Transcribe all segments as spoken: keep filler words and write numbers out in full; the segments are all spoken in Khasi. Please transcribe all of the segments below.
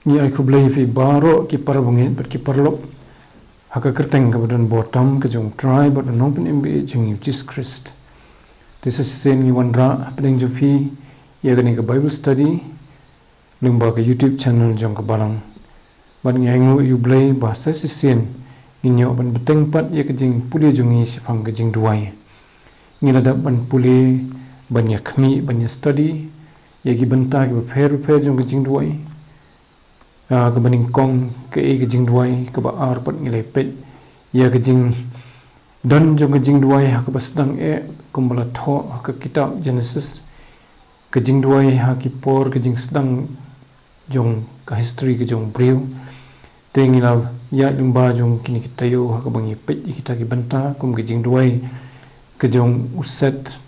Ngi ai khublei ïa phi baroh ki parabangeit bad ki paralok ha ka kyrteng kaba don bor tam ka jong u Trai bad u Nongpynim ba ïeit jong ngi u Jisu Khrist. Te sa shisien ngi wanrah hapdeng jong phi ïa kane ka Bible study lyngba ka YouTube channel jong ka Balang. Bad ngi ainguh ïa u Blei ba sa shisien ngin ïoh ban bteng pat ïa ka jingpule jong ngi shaphang ka jingduwai. Ngi la dep ban pule, ban ïa khmih, ban ïa study ïa ki bynta kiba pher bapher jong ka jingduwai. Ah, kaba nyngkong, kaei ka jingduwai, kaba ar pat ngi la peit ïa ka jingdon jong ka jingduwai ha kaba sdang eh kumba la thoh ha ka kitab Genesis. Ka jingduwai ha ki por ka jingsdang jong ka history ka jong u briew. Te ngi la ïaid lyngba jong kine ki taïew ha kaba ngi peit ïa kita ki bynta kum ka jingduwai ka jong u Set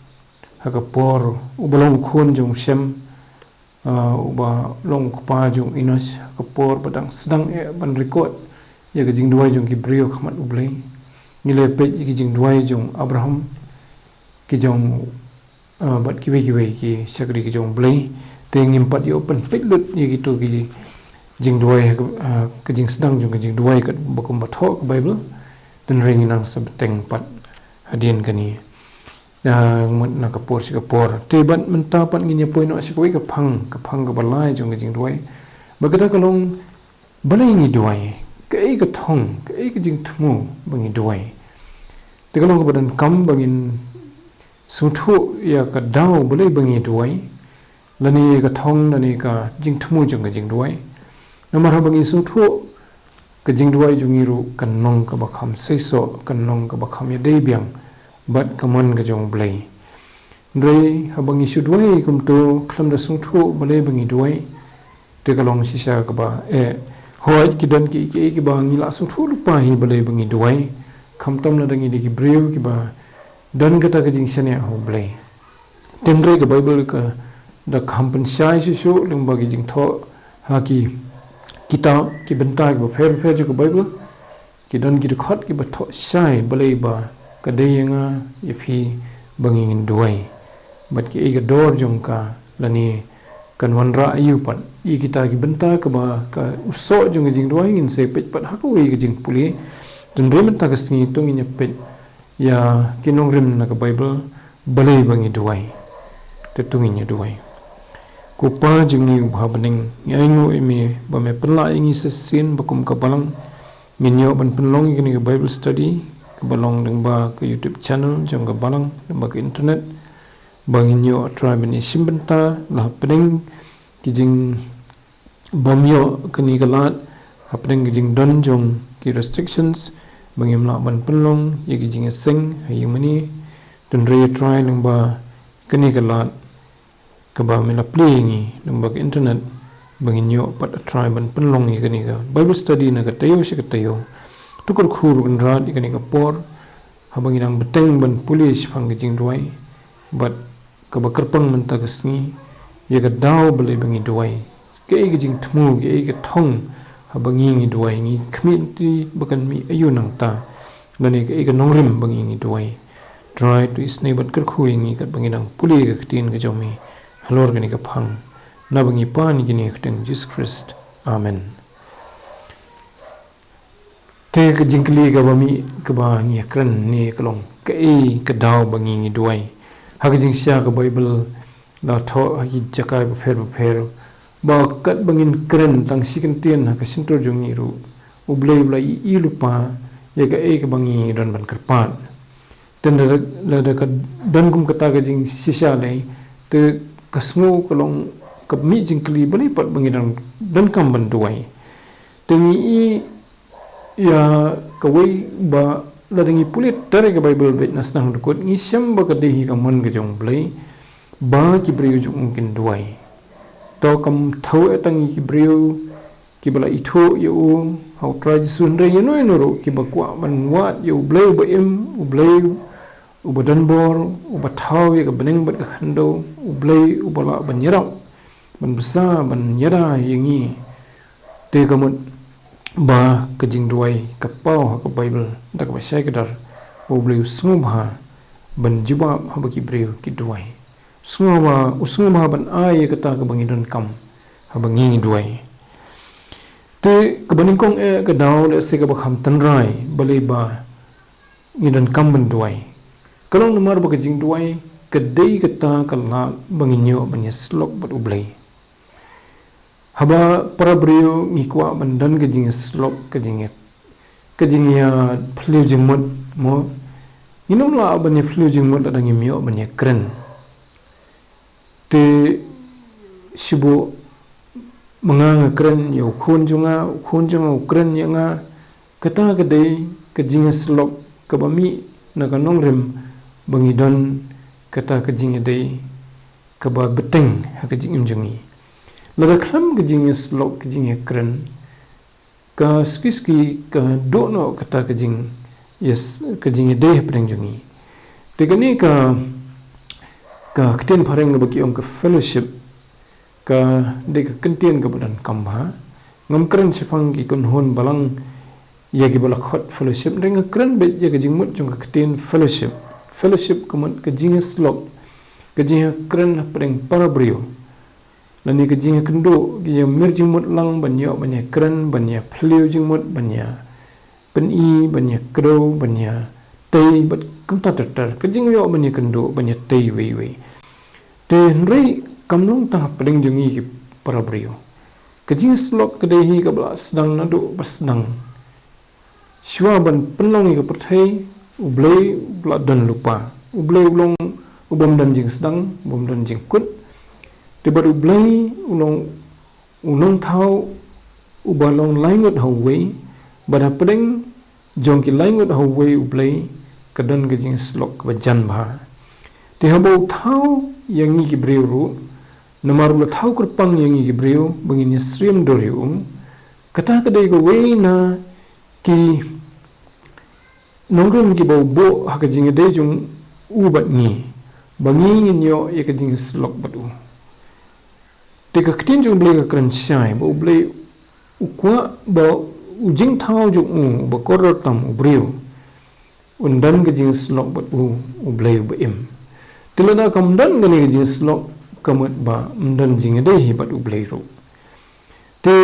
ha ka por uba long u khun jong u Shem, ah, uba long u kpa jong u Enosh ha ka por ba dang sdang eh ban record ïa ka jingduwai jong ki briew ha khmat u Blei. Ngi la peit ïa ki jingduwai jong u Abraham, ki jong, ah, bad kiwei kiwei ki shakri ki jong u Blei. Te ngim pat ïoh ban peit lut ïa kito ki jingduwai ha ka, ah, ka jingsdang jong ka jingduwai katba kumba thoh ka Bible. Te hynrei ngin nang sa bteng pat hadien kane, ah, mut na ka por sha ka por. Te bad mynta pat ngin ïa poi noh sha kawei ka phang, ka phang kaba lai jong ka jingduwai. Bad kata ka long, balei ngi duwai? Kaei ka thong, kaei ka jingthmu ba ngi duwai? Te ka long kaba donkam ba ngin sngewthuh ïa ka daw balei ba ngi duwai, lane ka thong, lane ka jingthmu jong ka jingduwai. Namar haba ngi sngewthuh, ka jingduwai jong ngi ruh kan long kaba kham seisoh, kan long kaba kham ïadei biang bad ka mon ka jong u Blei. Hynrei haba ngi shu duwai kumto khlem da sngewthuh balei ba ngi duwai, te ka long shisha kaba, eh, hooid, ki don kiei kiei kiba ngi la sngewthuh lypa hi balei ba ngi duwai, khamtam lada ngi dei ki briew kiba don kata ka jingshaniah ha u Blei. Te hynrei ka Bible ka da kham pynshai shuh shuh lyngba ki jingthoh ha ki kitab, ki bynta kiba pher pher jong ka Bible. Ki don ki dkhot kiba thoh shai balei ba ka dei ïa nga, ïa phi, ba ngin duwai. Bad kiei ka dor jong ka, lane kan wanrah aïu pat ïa kita ki bynta kaba ka u soh jong ka jingduwai ngin sa peit pat ha kawei ka jingpule. Te hynrei mynta ka sngi to ngin ïa peit ïa ki nongrim na ka Bible, balei ba ngi duwai. Te to ngin ïa duwai. Ko Pa jong ngi uba ha bneng, ngi ainguh ïa me ba me pynlah ïa ngi sa shisien ba kum ka Balang ngin ïoh ban pynlong ïa kane ka Bible study kaba long lyngba ka YouTube channel jong ka Balang, lyngba ka internet, ba ngin ïoh, ah, Trai, ban ïashim bynta la hapdeng ki jing bym ïoh kane ka lad, hapdeng ka jingdon jong ki restrictions, ba ngim lah ban pynlong ïa ki jingïaseng ha ïing mane. Te hynrei, ah Trai, lyngba kane ka lad kaba me la plie ïa ngi lyngba ka internet, ba ngin ïoh pat, ah Trai, ban pynlong ïa kane ka Bible study na ka taïew sha ka taïew. To kyrkhu ruh Kynrad ïa kane ka por haba ngi dang bteng ban pule shaphang ka jingduwai, bad kaba kyrpang mynta ka sngi ïa ka daw balei ba ngi duwai. Kaei ka jingthmu, kaei ka thong haba ngi ngi duwai, ngi khmih lynti ba kan mih aïu nangta, lane kaei ka nongrim ba ngi ngi duwai. Trai, to isynei bad kyrkhu ïa ngi katba ngi dang pule ïa ka ktien ka jong me halor kane ka phang. Naba ngi pan ïa kine ha ka kyrteng Jisu Khrist. Amen. Te ka jingkylli kaba mih kaba ngi ïakren ne ka long, kaei ka daw ba ngi ngi duwai? Ha ka jingshisha ka Bible la thoh ha ki jaka bapher bapher ba katba ngin kren tang shi kyntien ha ka shyntur jong ngi ruh, U Blei u la ïohi lypa ïa kaei kaba ngi don ban kyrpad. Te lada, lada ka don kum kata ka jingshisha lei, te ka sngew ka long, ka mih jingkylli balei pat ba ngi don, donkam ban duwai. Te ngi i ïa kawei ba lada ngi pule ter ïa ka Bible beit na sdang dkut, ngi shem ba ka dei hi ka mon ka jong U Blei ba ki briew jong u kin duwai. To kam thew eh tang ïa ki briew kiba la ithuh ïa u ha U Trai Jisu, hynrei ïano ïano ruh kiba kwah ban wad ïa U Blei uba im, U Blei uba don bor, uba thaw ïa ka bneng bad ka khyndew, U Blei uba lah ban ïarap, ban bsa, ban ïada ïa ngi. Te ka mut ba ka jingduwai ka paw ha ka Bible da kaba shai kdar ba U Blei u sngewbha ban jubab haba ki briew ki duwai. Sngewbha, u sngewbha ban ai ïa kata kaba ngi donkam haba ngi ngi duwai. Te kaba nyngkong eh ka daw lehse kaba kham tynrai balei ba ngi donkam ban duwai. Ka long namar ba ka jingduwai ka dei kata ka lad ba ngin ïoh ban ïasyllok bad U Blei. Haba para briew ngi kwah ban don ka jingïasyllok, ka jingïa, ka jingïaphylliew jingmut mo. Ngim lah ban ïaphylliew jingmut lada ngim ïoh ban ïakren. Te shu buh ma nga nga kren ïa u khun jong nga, u khun jong nga u kren ïa nga. Kata ka dei ka jingïasyllok kaba mih na ka nongrim ba ngi don kata ka jingïadei kaba bteng ha ka jingim jong ngi. Lada khlem ka jingïasyllok, ka jingïakren, ka suki suki ka duh noh kata ka jing, yes, ka jingïadei hapdeng jong ngi. Te kane ka, ka ktien phareng kaba ki ong ka fellowship, ka dei ka ktien kaba donkam bha. Ngam kren shaphang ki kynhun balang ïa kiba la khot fellowship, hynrei nga kren beit ïa ka jingmut jong ka ktien fellowship. Fellowship ka mut ka jingïasyllok, ka jingïakren hapdeng para briew. Lane ka jingïakynduh, ka jingïamir jingmut lang ban ïoh ban ïakren, ban ïaphylliew jingmut, ban ïapyni, ban ïakdew, ban ïatei, bad kumta ter ter. Ka jingïoh ban ïakynduh, ban ïatei iwei iwei. Te hynrei kam long tang hapdeng jong ngi ki para briew. Ka jingïasyllok ka dei hi kaba la sdang naduh ba sdang. Shuwa ban pynlong ïa ka pyrthei, U Blei u la don lypa. U Blei u long u bym don jingsdang, u bym don jingkut. Te bad U Blei u long u nongthaw uba long laingut ha uwei, bad hapdeng jong ki laingut ha uwei U Blei ka don ka jingïasyllok kaba jan bha. Te haba u thaw ïa ngi ki briew ruh, namar u la thaw kyrpang ïa ngi ki briew ba ngin ïasyriem dur ïa u. Kata ka dei kawei na ki nongrim kiba u buh ha ka jingïadei jong u bad ngi, ba ngi ngin ïoh ïa ka jingïasyllok bad u. Te ka ktien jong U Blei ka kren shai ba U Blei u kwah ba u jingthaw jong u, ba kordor tam u briew, un don ka jingïasyllok bad u, U Blei uba im. Te lada kam don kane ka jingïasyllok, ka mut ba ym don jingïadei hi bad U Blei ruh. Te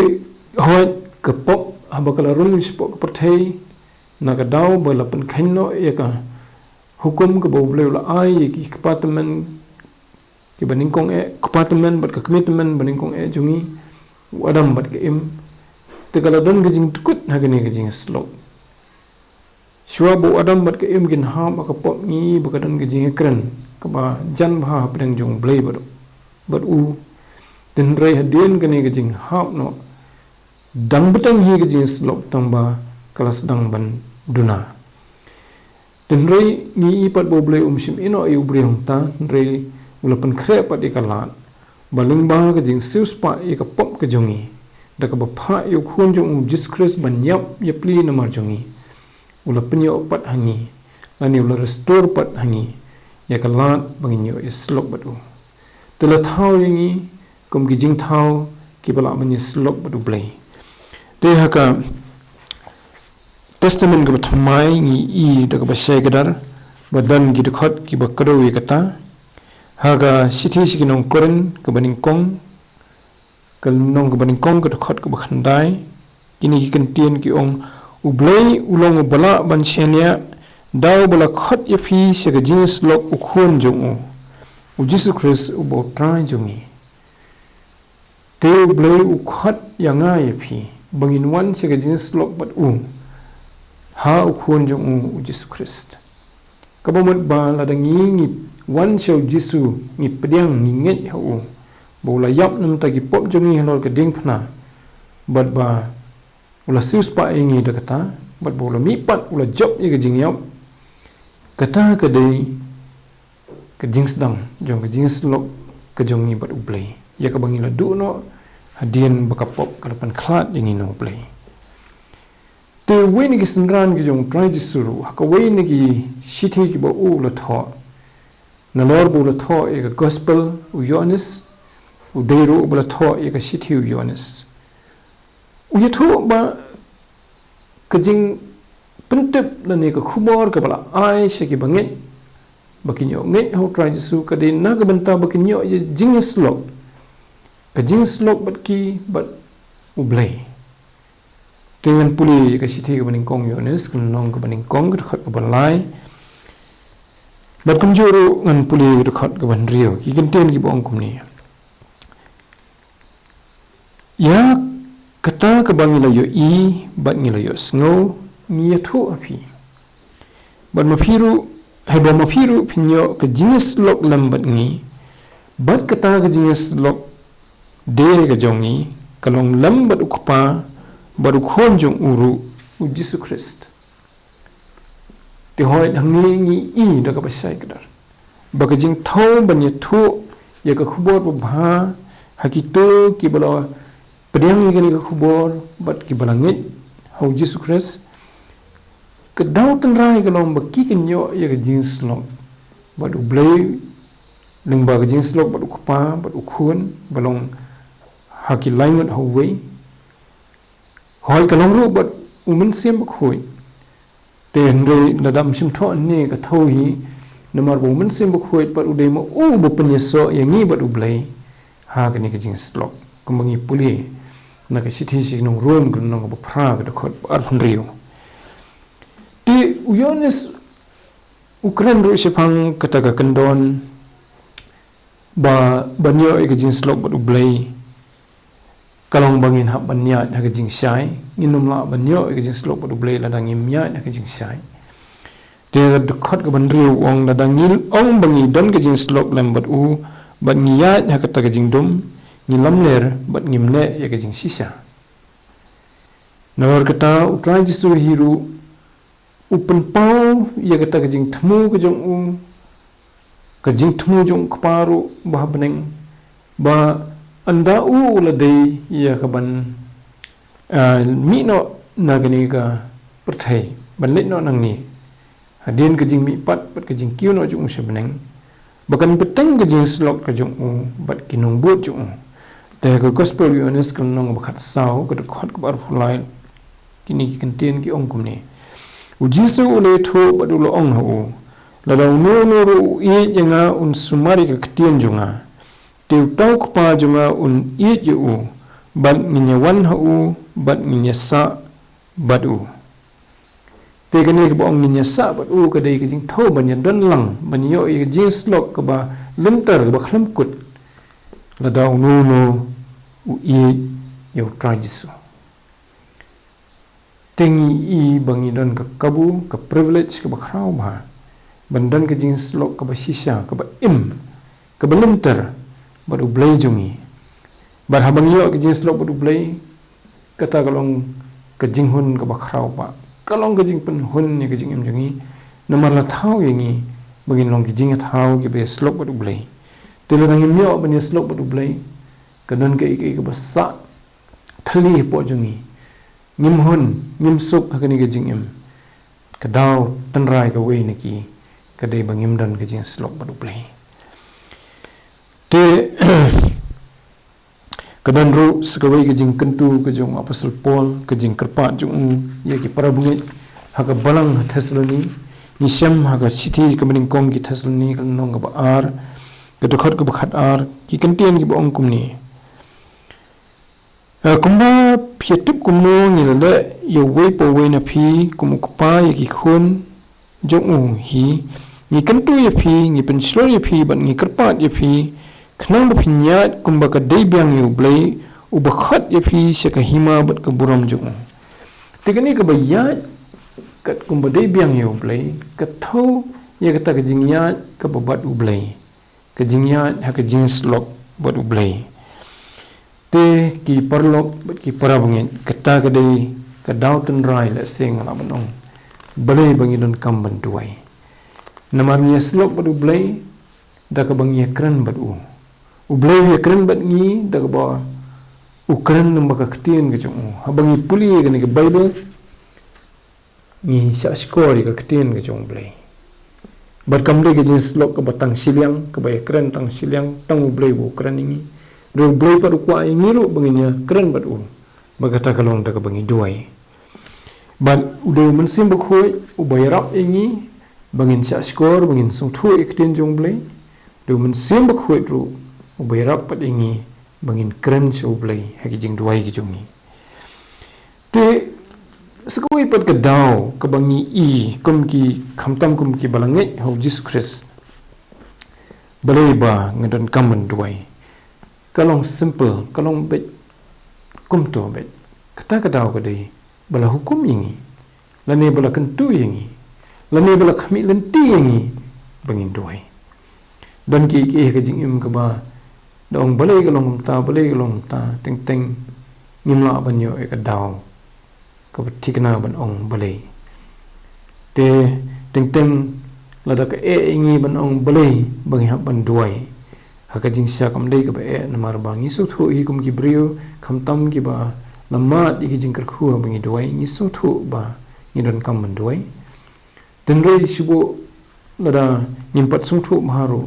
hooid, ka pop haba ka la rung shapoh ka pyrthei, na ka daw ba la pynkheiñ noh ïa ka hukum kaba U Blei u la ai ïa ki kpa tymmen kiba nyngkong eh, kpa tymmen bad ka kmie tymmen ba nyngkong eh jong ngi, u Adam bad ka Im. Te ka la don ka jingkut ha kane ka jingïasyllok. Shuwa ba u Adam bad ka Im kin hap ha ka pop, ngi ba ka don ka jingïakren kaba jan bha hapdeng jong U Blei bad, bad u. Te hynrei hadien kane ka jinghap noh, dang bteng hi ka jingïasyllok tang ba ka la sdang ban duna. Te hynrei ngi i pat ba U Blei um shym ïehnoh ïa u briew hangta, hynrei u la pynkhreh pat ïa ka lad ba lyngba ka jingsiewspah ïa ka pop ka jong ngi, da kaba phah ïa u Khun jong u Jisu Khrist ban ïap ïapli namar jong ngi, u la pynïoh pat ha ngi, lane u la restore pat ha ngi ïa ka lad ba ngin ïoh ïasyllok bad u. Te la thaw ïa ngi kum ki jingthaw kiba lah ban ïasyllok bad U Blei. Te ha ka Testament kaba thymmai ngi i da kaba shai kdar ba don ki dkhot kiba kdew ïa kata. Ha ka shithi sha ki nong Korinth kaba nyngkong, ka lynnong kaba nyngkong, ka dkhot kaba khyndai, kine ki kyntien ki ong: U Blei u long uba lah ban shaniah, da uba la khot ïa phi sha ka jingïasyllok u Khun jong u, u Jisu Khrist uba U Trai jong ngi. Te U Blei u khot ïa nga ïa phi ba ngin wan sha ka jingïasyllok bad u ha u Khun jong u, u Jisu Khrist. Kaba mut ba lada ngi, ngi wan sha u Jisu, ngi pdiang, ngi ngeit ha u ba u la ïap na ka bynta ki pop jong ngi halor ka diengphna, bad ba u la siewspah ïa ngi da kata, bad ba u la mihpat, u la jop ïa ka jingïap. Kata ka dei ka jingsdang jong ka jingïasyllok ka jong ngi bad U Blei, ïa kaba ngi la duh noh hadien ba ka pop ka la pynkhlad ïa ngi na U Blei. Te uwei na ki synran ki jong U Trai Jisu ruh, ha kawei na ki shithi kiba u la thoh, nalor ba u la thoh ïa ka Gospel u Ïoannis, u dei ruh uba la thoh ïa ka shithi u Ïoannis. U ïathuh ba ka jingpyntip lane ka khubor kaba la ai sha ki bangeit ba kin ïoh ngeit ha U Trai Jisu ka dei na ka bynta ba kin ïoh ïa ka jingïasyllok, ka jingïasyllok bad ki bad U Blei. Ngan pule ka shithi kaba nyngkong Ïoannis, ka lynnong kaba nyngkong, ka dkhot kaba lai. Bad kumjuh ruh ngan pule ka dkhot kaba hynriew, ki kyntien kiba ong kumne. Ïa kata kaba ngi la ïohi bad ngi la ïohsngew ngi ïathuh ha phi. Bad ma phi ruh, haba ma phi ruh phin ïoh ka jingïasyllok lem bad ngi, bad kata ka jingïasyllok de ka jong ngi, ka long lem bad u Kpa bad u Khun jong u ruh, u Jisu Khrist. Te hooid hangne ngi i da kaba shai kdar ba ka jingthaw ban ïathuh ïa ka khubor babha ha kito kiba la pdiang ïa kane ka khubor bad kiba la ngeit ha u Jisu Khrist. Ka daw tynrai ka long ba ki kin ïoh ïa ka jingïasyllok bad U Blei, lyngba ka jingïasyllok bad u Kpa bad u Khun ba long ha ki lai ngut ha uwei. Hooid ka long ruh bad u Mynsiem Bakhuid. Te hynrei lada ym shym thoh ne ka thaw hi, namar ba u Mynsiem Bakhuid pat u dei ma u ba pynïasoh ïa ngi bad U Blei ha kane ka jingïasyllok. Kumba ngi pule na ka shithi sha ki nong Rom, ka lynnong kaba phra, ka dkhot ba arphew hynriew. Te u Ïoannis u kren ruh shaphang kata ka kyndon ba ban ïoh ïa ka jingïasyllok bad U Blei ka long ba ngin hap ban ïaid ha ka jingshai. Ngin ym lah ban ïoh ïa ka jingïasyllok bad U Blei lada ngim ïaid ha ka jingshai. Te ka dkhot kaba hynriew u ong, lada ngi ong ba ngi don ka jingïasyllok lem bad u bad ngi ïaid ha kata ka jingdum, ngi lamler bad ngim neh ïa ka jingshisha. Nalor kata u Trai Jisu hi ruh u pynpaw ïa kata ka jingthmu ka jong u, ka jingthmu jong u Kpa ruh ba ha bneng, ba ynda u u la dei ïa ka ban, ah, mih noh na kane ka pyrthei, ban leit noh nangne hadien ka jingmihpat bad ka jingkiew noh jong u sha bneng, ba kan bteng ka jingïasyllok ka jong u bad ki nongbud jong u. Te ha ka Gospel Ïoannis ka lynnong ba khatsaw, ka dkhot kaba arphew lai, kine ki kyntien ki ong kumne. U Jisu u la ïathuh bad u la ong ha u, lada uno uno ruh u ïeit ïa nga un sumar ïa ka ktien jong nga. Te uta u Kpa jong nga un ïeit ïa u, bad ngin ïawan ha u bad ngin ïasah bad u. Te kane kaba ong ngin ïasah bad u ka dei ka jingthaw ban ïadon lang, ban ïoh ïa ka jingïasyllok kaba lynter, kaba khlem kut, lada uno uno u ïeit ïa u Trai Jisu. Te ngi i ba ngi don ka kabu, ka privilege kaba khraw bha ban don ka jingïasyllok kaba shisha, kaba im, kaba lynter bad U Blei jong ngi. Bad haba ngi ïoh ka jingïasyllok bad U Blei, kata ka long ka jinghun kaba khraw bha, ka long ka jingpynhun ïa ka jingim jong ngi. Namar la thaw ïa ngi ba ngin long ki jingïathaw kiba ïasyllok bad U Blei. Te lada ngim ïoh ban ïasyllok bad U Blei, ka don kaei kaei kaba sah thylli hapoh jong ngi. Ngim hun, ngim suk ha kane ka jingim. Ka daw tynrai kawei na ki ka dei ba ngim don ka jingïasyllok bad U Blei. Te ka don ruh sa kawei ka jingkyntu ka jong u Apostol Paul, ka jingkyrpad jong u ïa ki para bangeit ha ka balang ha Thessaloni. Ngi shem ha ka shithi kaba nyngkong ki Thessaloni, ka lynnong kaba ar, ka dkhot kaba khatar, ki kyntien kiba ong kumne. Eh, kumba phi tip kumno ngi la leh ïa uwei pa uwei na phi kum u kpa ïa ki khun jong u hi, ngi kyntu ïa phi, ngi pynshlur ïa phi bad ngi kyrpad ïa phi, khnang ba phin ïaid kumba ka dei biang ïa U Blei, uba khot ïa phi sha ka hima bad ka burom jong u. Te kane kaba ïaid kat kumba dei biang ïa U Blei ka thew ïa kata ka jingïaid kaba bad U Blei, ka jingïaid ha ka jingïasyllok bad U Blei. Te ki paralok bad ki para bangeit, kata ka dei ka daw tynrai lehse nga lah ban ong, balei ba ngi donkam ban duwai. Namar ngi ïasyllok bad U Blei da kaba ngi ïakren bad u. U Blei u ïakren bad ngi da kaba u kren lyngba ka ktien ka jong u. Haba ngi pule ïa kane ka Baibl, ngi shah shkor ïa ka ktien ka jong U Blei. Bad kam dei ka jingïasyllok kaba tang shiliang, kaba ïakren tang shiliang, tang U Blei uba u kren ïa ngi. Hynrei U Blei pat u kwah ïa ngi ruh ba ngin ïakren bad u. Bad kata ka long da kaba ngi duwai. Bad u dei u Mynsiem Bakhuid uba ïarap ïa ngi ba ngin shah shkor, ba ngin sngewthuh ïa ka ktien jong U Blei. U dei u Mynsiem Bakhuid ruh uba ïarap pat ïa ngi ba ngin kren sha U Blei ha ki jingduwai ki jong ngi. Te Sa kawei pat ka daw kaba ngi i kum ki, khamtam kum kiba la ngeit ha u Jisu Khrist, balei ba nga donkam ban duwai? Ka long simple, ka long beit kumto beit. Kata ka daw ka dei ba la hukum ïa ngi, lane ba la kyntu ïa ngi, lane ba la khmih lynti ïa ngi ba ngin duwai. Don kiei kiei ha ka jingim kaba da ong balei ka long kumta, balei ka long kumta, teng teng ngim lah ban ïoh ïa ka daw kaba thikna ban ong balei. Te teng teng lada ka eh ïa ngi ban ong balei ba ngi hap ban duwai, ha ka jingshisha kam dei kaba eh, namar ba ngi sngewthuh hi kum ki briew, khamtam kiba la mad ïa ki jingkyrkhu ba ngi duwai, ngi sngewthuh ba ngi donkam ban duwai. Hynrei shu buh lada ngim pat sngewthuh bha ruh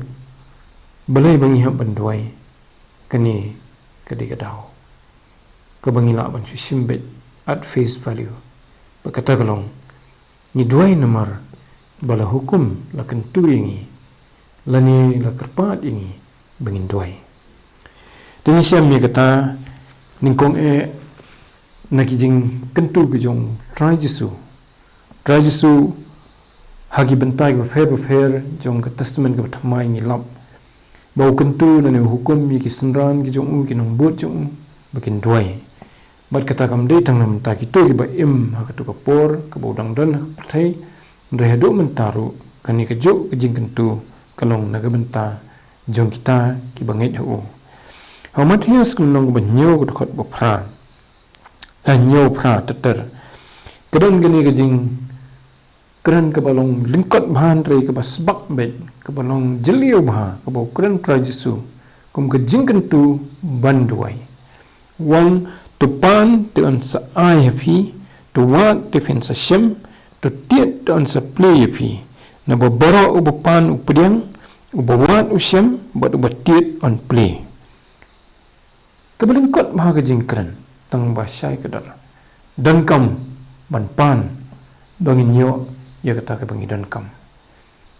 balei ba ngi hap ban duwai, kane ka dei ka daw kaba ngi lah ban shu shim beit at face value. Ba kata ka long, ngi duwai namar ba la hukum, la kyntu ïa ngi, lane la kyrpad ïa ngi ba ngin duwai. Te ngi shem ïa kata nyngkong eh na ki jingkyntu ki jong Trai Jisu. Trai Jisu ha ki bynta kiba pher ba pher jong ka Testament kaba thymmai ngi lap ba u kyntu lane u hukum ïa ki synran ki jong u, ki nongbud jong u, ba kin duwai. Bad kata kam dei tang na bynta kito kiba im ha kato ka por kaba u dang don ha ka pyrthei, hynrei haduh mynta ruh kane kajuh ka jingkyntu ka long na ka bynta jong kita kiba ngeit ha u. Ha u Mathaios ka lynnong kaba hynñiew ka dkhot ba phra, eh, hynñiew phra ter ter, ka don kane ka jing kren kaba long lyngkot bha, hynrei kaba sbak beit, kaba long jylliew bha, kaba u kren Trai Jisu kum ka jingkyntu ban duwai. U ong, to pan te yn sa ai ha phi, to wad te phin sa shem, to tied te yn sa plie ïa phi. Naba baroh uba pan u pdiang, uba wad u shem, bad uba tied yn plie. Kaba lyngkot bha ka jingkren, tang ba shai kdar. Donkam ban pan ba ngin ïoh ïa kata kaba ngi donkam.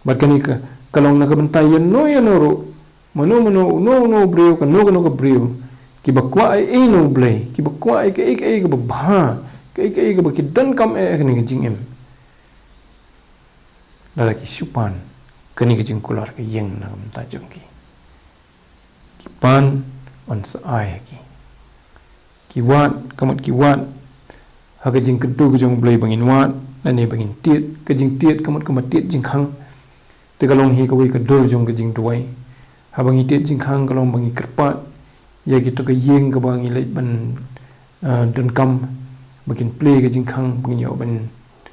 Bad kane ka, ka long na ka bynta ïano ïano ruh, mano mano, uno uno u briew, kano kano ka briew, kiba kwah ei ei na U Blei, kiba kwah ei kaei kaei kaba bha, kaei kaei kaba ki donkam eh ha kane ka jingim. Lada ki shu pan, kane ka jingkular ka ïeng na ka bynta jong ki. Ki pan, yn sa ai ha ki. Ki wad, ka mut ki wad ha ka jingkyntu ka jong U Blei ba ngin wad, lane ba ngin tied, ka jingtied ka mut kaba tied jingkhang. Te ka long hi kawei ka dur jong ka jingduwai. Haba ngi tied jingkhang ka long ba ngi kyrpad ïa kito ka ïing kaba ngi leit ban, ah, donkam, ba kin plie ka jingkhang, ba ngin ïoh ban,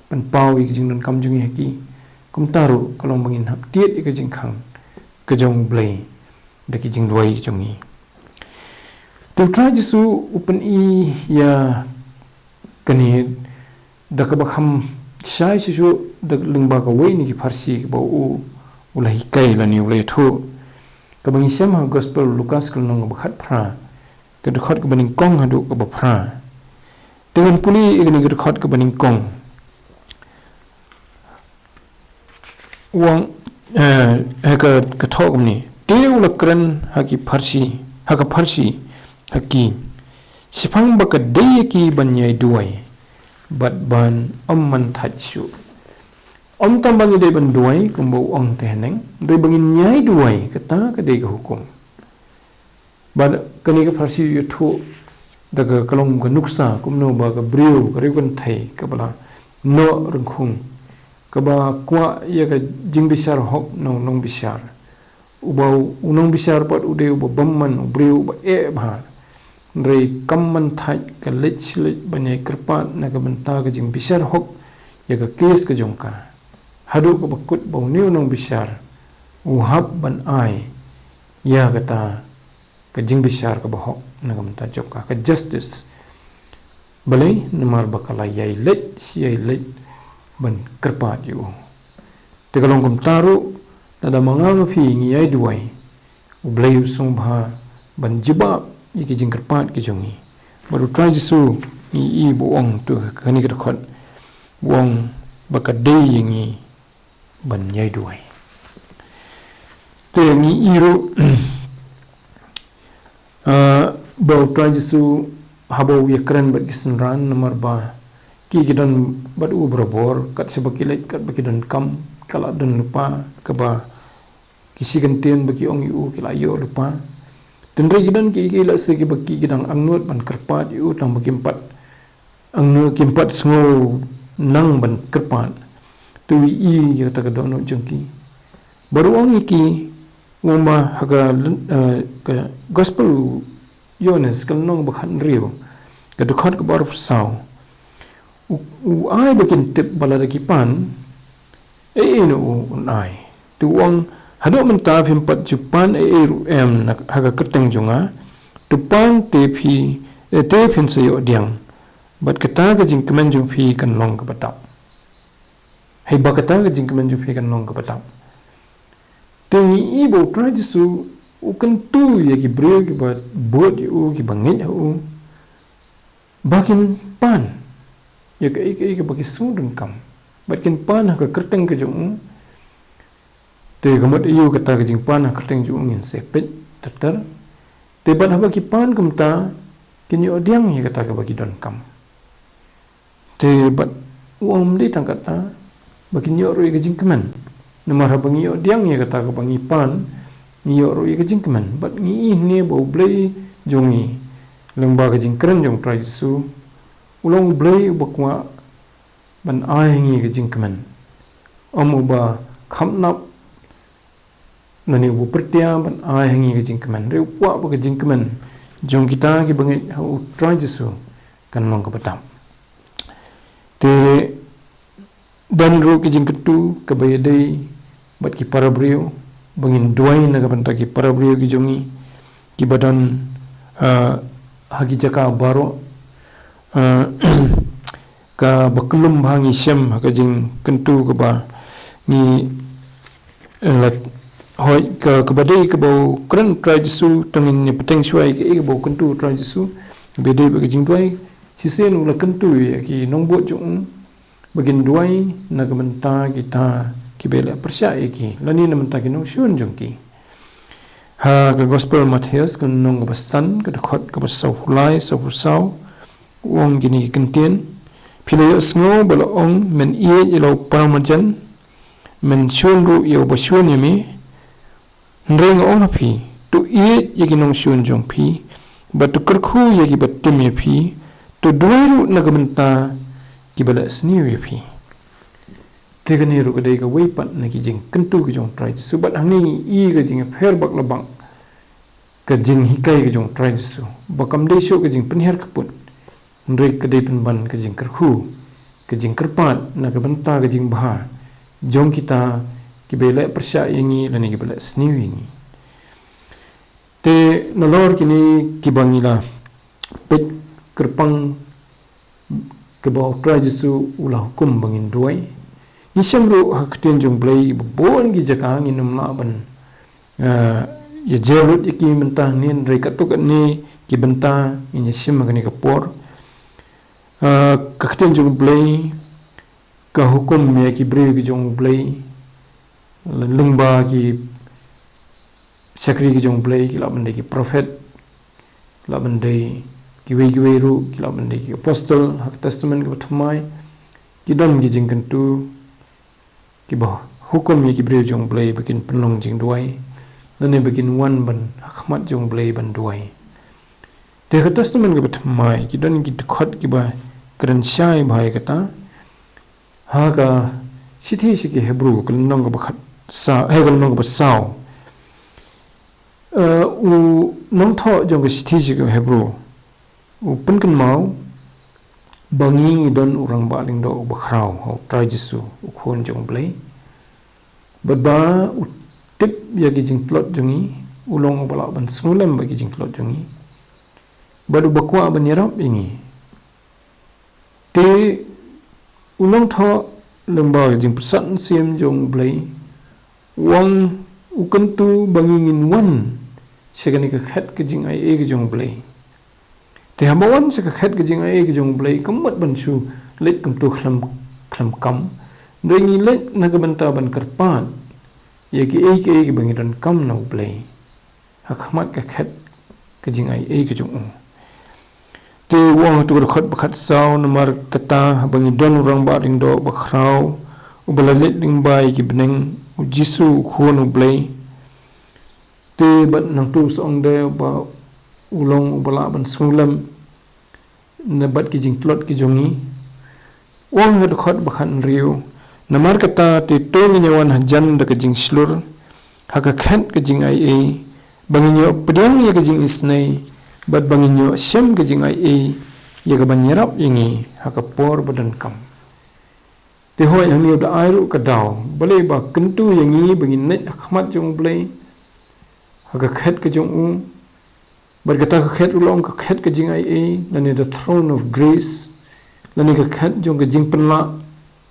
ban pynpaw ïa ka jingdonkam jong ngi ha ki. Kumta ruh ka long ba ngin hap tied ïa ka jingkhang ka jong U Blei da ki jingduwai jong ngi. Te U Trai Jisu u pyni ïa kane da kaba kham shai shuh shuh da lyngba kawei na ki pharshi kaba u, u la hikai lane u la ïathuh, kaba ngi shem ha Gospel Lukas ka lynnong kaba khatphra, ka dkhot kaba nyngkong haduh kaba phra. Te ngan pule ïa kane ka dkhot kaba nyngkong. U ong, eh, ha ka, ka thoh kumne. Te u la kren ha ki pharshi, ha ka pharshi, ha ki. Shaphang ba ka dei ïa ki ban ïai duwai bad ban ym man thait shuh. Ym tang ba ngi dei ban duwai kumba u ong te haneng, dei ba ngin ïai duwai, kata ka dei ka hukum. Bad kane ka pharshi u ïathuh da ka, ka long ka nuksa kumno ba ka briew, ka riewkynthei kaba la noh ryngkhung, kaba kwah ïa ka jingbishar hok na u nongbishar. Uba u nongbishar pat u dei uba bymman, u briew uba eh bha. Hynrei kam man thait, ka leit shi leit ban ïai kyrpad na ka bynta ka jingbishar hok ïa ka case ka jong ka, haduh kaba kut ba une u nongbishar u hap ban ai ïa kata ka jingbishar kaba hok na ka bynta jong ka, ka justice. Balei? Namar ba ka la ïai leit shi ïai leit ban kyrpad ïa u. Te ka long kumta ruh, lada ma nga ma phi ngi ïai duwai, U Blei u sngewbha ban jubab ïa ki jingkyrpad ki jong ngi. Bad U Trai Jisu ngi i ba u ong, tu kane ka dkhot, u ong ba ka dei ïa ngi ban ïai duwai. Te ngi i ruh, ah, ba U Trai Jisu haba u ïakren bad ki synran, namar ba ki ki don bad u barabor, kat shaba ki leit, kat ba ki don kam, ka la don lypa, kaba ki shi kyntien ba ki ong ïa u ki la ïoh lypa. Tynrai ki don ki, ki la se ki ba ki ki dang angnud ban kyrpad ïa u tang ba kim pat angnud, kim pat sngew nang ban kyrpad. Te u ïohi ïa kata ka dohnud jong ki. Bad u ong ïa ki, u ong ba ha ka, eh, ka gospel u Ïoannis ka lynnong ba khathynriew, ka dkhot kaba arphew saw. U, u ai ba kin tip ba lada ki pan, ei ei na u un ai. Te u ong, haduh mynta phim pat ju pan ei ei ruh em na, ha ka kyrteng jong nga, to pan te phi, eh, te phin sa ïoh diang. Bad kata ka jingkmen jong phi kan long kaba dap. Hei ba kata ka jingkmen jong phi kan long kaba dap. Te ngi i ba u Trai Jisu u kyntu ïa ki briew kiba bud ïa u, kiba ngeit ha u, ba kin pan ïa kaei kaei kaba ki sngewdonkam, bad kin pan ha ka kyrteng ka jong u. Te ka mut aïu kata ka jingpan ha ka kyrteng jong u, ngin sa peit ter ter. Te bad haba ki pan kumta, kin ïoh diang ïa kata kaba ki donkam. Te bad u ong ym dei tang kata, ba kin ïoh ruh ïa ka jingkmen. Namar haba ngi ïoh diang ïa kata kaba ngi pan, ngi ïoh ruh ïa ka jingkmen. Bad ngi i hangne ba u Blei jong ngi, lyngba ka jingkren jong u Trai Jisu, u long u Blei uba kwah ban ai ha ngi ka jingkmen. Ym uba khamnap, lane uba pyrthia ban ai ha ngi ka jingkmen. Hynrei u kwah ba ka jingkmen jong kita kiba ngeit ha u Trai Jisu kan long kaba dap. Te don ruh ka jingkyntu kaba ïadei bad ki para briew, ba ngin duwai na ka bynta ki para briew ki jong ngi, kiba don, ah, ha ki jaka baroh, ah, kaba kyllum bha ngi shem ha ka jingkyntu kaba ngi, eh, la, hooid, ka, kaba dei kaba u kren u Trai Jisu, to ngin ïa bteng shuwa ïa kaei kaba u kyntu u Trai Jisu, kaba dei bad ka jingduwai. Shisien u la kyntu ïa ki nongbud jong u ba kin duwai na ka bynta kita kiba leh pyrshah ïa ki, lane na bynta ki nongshun jong ki. Ha ka Gospel Mathaios ka lynnong kaba san, ka dkhot kaba sawphew lai, sawphew saw, u ong kine ki kyntien: Phi la ïohsngew ba la ong, men ïeit ïa la u para marjan, men shun ruh ïa uba shun ïa me. Hynrei nga ong ha phi, to ïeit ïa ki nongshun jong phi, bad to kyrkhu ïa kiba tim ïa phi, to duwai ruh na ka bynta kiba leh sniew ïa phi. Te kane ruh ka dei kawei pat na ki jingkyntu ki jong u Trai Jisu, bad hangne ngi i ka jingïapher bak la bak ka jinghikai ka jong u Trai Jisu, ba kam dei shuh ka jingpynhiar kput, hynrei ka dei pynban ka jingkyrkhu, ka jingkyrpad na ka bynta ka jingbha jong kita kiba leh pyrshah ïa ngi lane kiba leh sniew ïa ngi. Te nalor kine kiba ngi la peit kyrpang, kaba u Trai Jisu u la hukum ba ngin duwai, ngi shem ruh ha ka ktien jong u Blei ba bun ki jaka ngin ym lah ban, ah, ïa jer lut ïa ki mynta hangne, hynrei katto katne ki bynta ngin ïa shem ha kane ka por. Ah, ka ktien jong u Blei ka hukum ïa ki briew ki jong u Blei, lyngba ki shakri ki jong u Blei, ki lah ban dei ki prophet, lah ban dei kiwei kiwei ruh, ki lah ban dei ki apostol ha ka Testament kaba thymmai. Ki don ki jingkyntu kiba hukum ïa ki briew jong u Blei ba kin pynlong jingduwai, lane ba kin wan ban ha khmat jong u Blei ban duwai. Te ha ka Testament kaba thymmai ki don ki dkhot kiba kren shai bha ïa kata. Ha ka shithi sha ki Hebru ka lynnong kaba khatsaw, eh, ka lynnong kaba saw. Eh, u nongthoh jong ka shithi sha ki Hebru u pynkynmaw ba ngi ngi don u Rangbah Lyngdoh uba khraw, ha u Trai Jisu, u Khun jong u Blei. Bad ba u tip ïa ki jingtlot jong ngi, u long uba lah ban sngewlem bad ki jingtlot jong ngi, bad uba kwah ban ïarap ïa ngi. Te u nongthoh lyngba ka jingpyrsad mynsiem jong u Blei u ong, u kyntu ba ngi ngin wan sha kane ka khet ka jingaiei ka jong u Blei. Te haba wan sha ka khet ka jingaiei ka jong u Blei, kam mut ban shu leit kumto khlem, khlem kam. Hynrei ngi leit na ka bynta ban kyrpad ïa kiei kiei kiba ngi donkam na u Blei ha khmat ka khet ka jingaiei ka jong u. Te Te u ong ha kato ka dkhot ba khatsaw, namar kata haba ngi don u rangbah lyngdoh bakhraw, uba la leit lyngba ïa ki bneng, u Jisu u Khun u Blei. Te bad nangta u sa ong de ba u long uba lah ban sngewlem na bad ki jingtlot ki jong ngi. U ong ha ka dkhot ba khathynriew, namar kata te to ngin ïa wan hajan da ka jingshlur ha ka khet ka jingaiei, ba ngin ïoh pdiang ïa ka jingisynei, bad ba ngin ïoh shem ka jingaiei ïa kaban ïarap ïa ngi ha ka por ba donkam. Te hooid, hangne u da ai ruh ka daw, balei ba kyntu ïa ngi ba ngin leit ha khmat jong u Blei ha ka khet ka jong u. Bad kata ka khet ruh long ka khet ka jingaiei, lane the throne of grace, lane ka khet jong ka jingpynlah,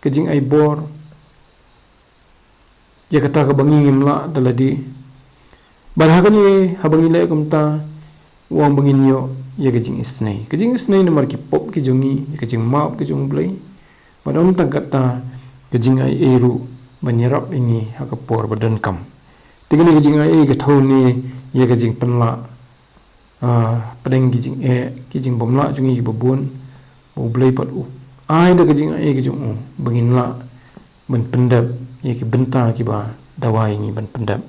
ka jingai bor ïa kata kaba ngi ngim lah da lade. Bad ha kane, haba ngi leh kumta, u ong ba ngin ïoh ïa ka jingisynei. Ka jingisynei namar ki pop ki jong ngi, ïa ka jingmap ka jong u Blei. Bad ym tang kata, ka jingaiei ruh ban ïarap ïa ngi ha ka por ba donkam. Te kane ka jingaiei ka thew ne ïa ka jingpynlah, ah, pdeng ki jingeh, ki jingbymlah jong ngi kiba bun, ba u Blei pat u ai da ka jingaiei ka jong u ba ngin lah ban pyndep ïa ki bynta kiba dawa ïa ngi ban pyndep.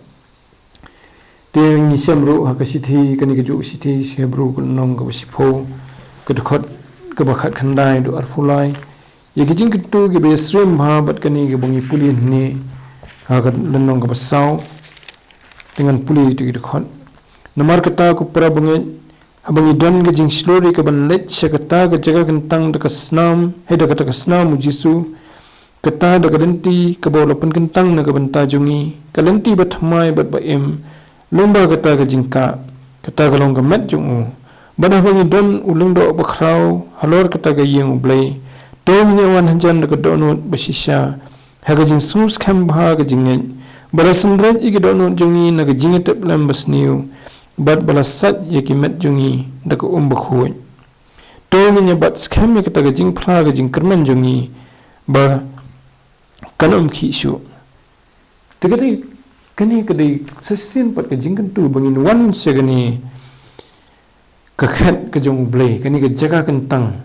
Te ngi shem ruh ha ka shithi, kane kajuh ka shithi sha ki Hebru ka lynnong kaba shiphew, ka dkhot kaba khatkhyndai haduh arphew lai, ïa ki jingkyntu kiba ïasyriem bha bad kane kaba ngi pule hangne ha ka lynnong kaba saw. Te ngan pule ïa kito ki dkhot. Namar kata, ko para bangeit, haba ngi don ka jingshlur ïa kaban leit sha kata ka jaka kyntang da ka snam, hei, da kata ka snam u Jisu, kata da ka lynti kaba u la pynkyntang na ka bynta jong ngi, ka lynti bathymmai bad ba-im, lyngba kata ka jingkah, kata ka long ka met jong u. Bad haba ngi don u lyngdoh bakhraw halor kata ka ïing u Blei, to ngin ïa wan hajan da ka dohnud bashisha ha ka jingsngewskhem bha, ka jingngeit, ba la synreit ïa ki dohnud jong ngi na ka jingïatiplem basniew, bad ba la sait ïa ki met jong ngi da ka um bakhuid. To ngin ïa bat skhem ïa kata ka jingphla ka jingkyrmen jong ngi, ba kan ym khih shuh. Te ka dei, kane ka dei sa shisien pat ka jingkyntu ba ngin wan sha kane ka khet ka jong u Blei, kane ka jaka kyntang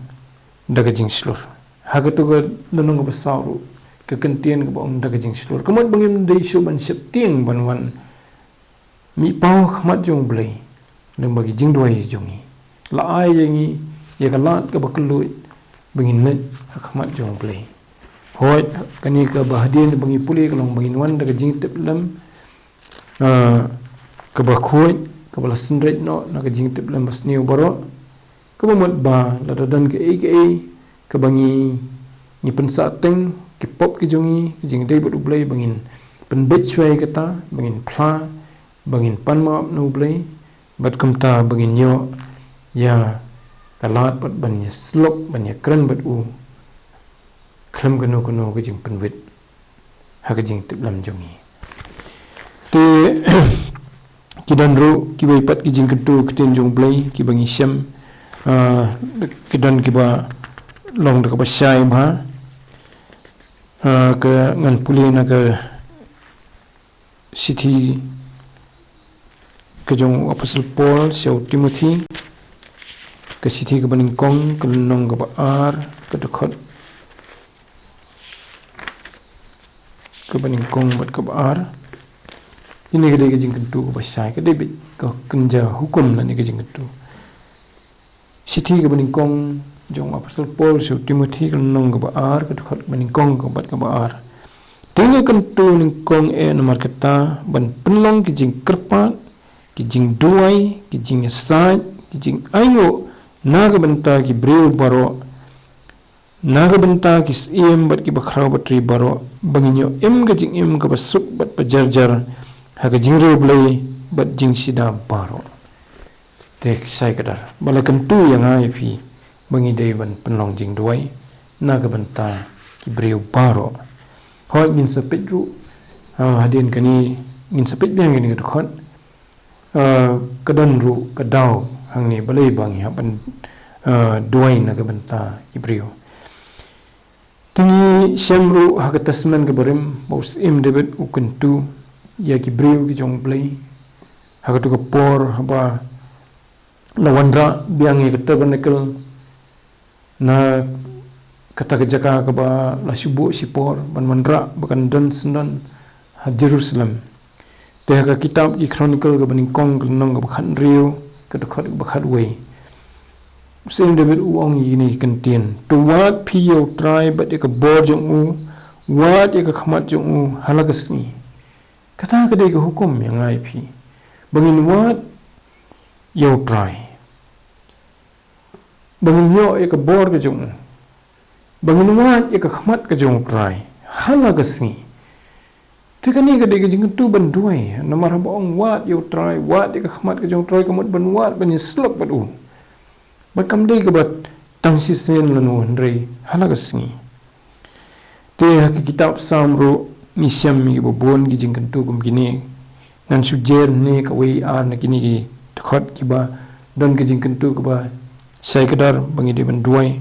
da ka jingshlur. Ha kato ka lynnong kaba saw ruh, ka kyntien kaba ong da ka jingshlur, ka mut ba ngim dei shuh ban sheptieng ban wan mih paw ha khmat jong u Blei lyngba ki jingduwai jong ngi. La ai ïa ngi ïa ka lad kaba kylluid ba ngin leit ha khmat jong u Blei. Hooid, kane kaba hadien ba ngi pule ka long ba ngin wan da ka jingtiplem, ah, kaba khuid, kaba la synreit noh na ka jingtiplem basniew baroh. Kaba mut ba lada don kaei kaei kaba ngi, ngi pynsah teng, ki pop ki jong ngi, ki jingdei bad u Blei, ba ngin pynbeit shuwa ïa kata, ba ngin phla, ba ngin pan map na u Blei, bad kumta ba ngin ïoh ïa ka lad bad ban ïasyllok, ban ïakren bad u khlem kano kano ka jingpynwit ha ka jingtiplem jong ngi. Te ki don ruh kiwei pat ki jingkyntu ktien jong u Blei kiba ngi shem, ah, ki don kiba long da kaba shai bha, ah, ka ngan pule na ka shithi ka jong u Apostol Paul sha u Timothi, ka shithi kaba nyngkong, ka lynnong kaba ar, ka dkhot kaba nyngkong bad kaba ar. Kine ka dei ka jingkyntu kaba shai, ka dei beit ka kynja hukum lane ka jingkyntu. Shithi kaba nyngkong jong u Apostol Paul sha u Timothi, ka lynnong kaba ar, ka dkhot kaba nyngkong bad kaba ar. Te nga kyntu nyngkong eh namar kata, ban pynlong ki jingkyrpad, ki jingduwai, ki jingïasaid, ki jingainguh na ka bynta ki briew baroh, na ka bynta ki syiem bad ki bakhraw batri baroh, ba ngin ïoh im ka jingim kaba suk bad ba jarjar ha ka jingriewblei bad jingshida baroh. Te shai kdar ba la kyntu ïa nga ïa phi ba ngi dei ban pynlong jingduwai na ka bynta ki briew baroh. Hooid, ngin sa peit ruh, ah, hadien kane, ngin sa peit biang ïa kane ka dkhot. Ah, ka don ruh ka daw hangne balei ba ngi hap ban, ah, duwai na ka bynta ki briew. Te ngi shem ruh ha ka Testament kaba rim ba u Syiem David u kyntu ïa ki briew ki jong u Blei ha kato ka por haba la wanrah biang ïa ka tabernacle, Na kata ka jaka kaba la shu buh shipor ban wanrah ba kan don syndon ha Jerusalem. Te ha ka kitab ki Chronicle kaba nyngkong ka lynnong kaba khathynriew, ka dkhot kaba khatwei, u Syiem David u ong ïa kine ki kyntien: To wad phi ïa U Trai bad ïa ka bor jong u, wad ïa ka khmat jong u ha la ka sngi. Kata ka dei ka hukum ïa nga ïa phi, ba ngin wad ïa U Trai, ba ngin ïoh ïa ka bor ka jong u, ba ngin wad ïa ka khmat ka jong U Trai ha la ka sngi. Te kane ka dei ka jingkyntu ban duwai, namar haba ong wad ïa U Trai, wad ïa ka khmat ka jong U Trai, ka mut ban wad, ban ïasyllok bad u. Bad kam dei kaba tang shisien lano, hynrei ha la ka sngi. Te ha ka kitab Salm ruh ngi shem ïa kiba bun ki jingkyntu kum kine. Ngan shu jer ne kawei ar na kine ki dkhot kiba don ka jingkyntu kaba shai kdar ba ngi dei ban duwai.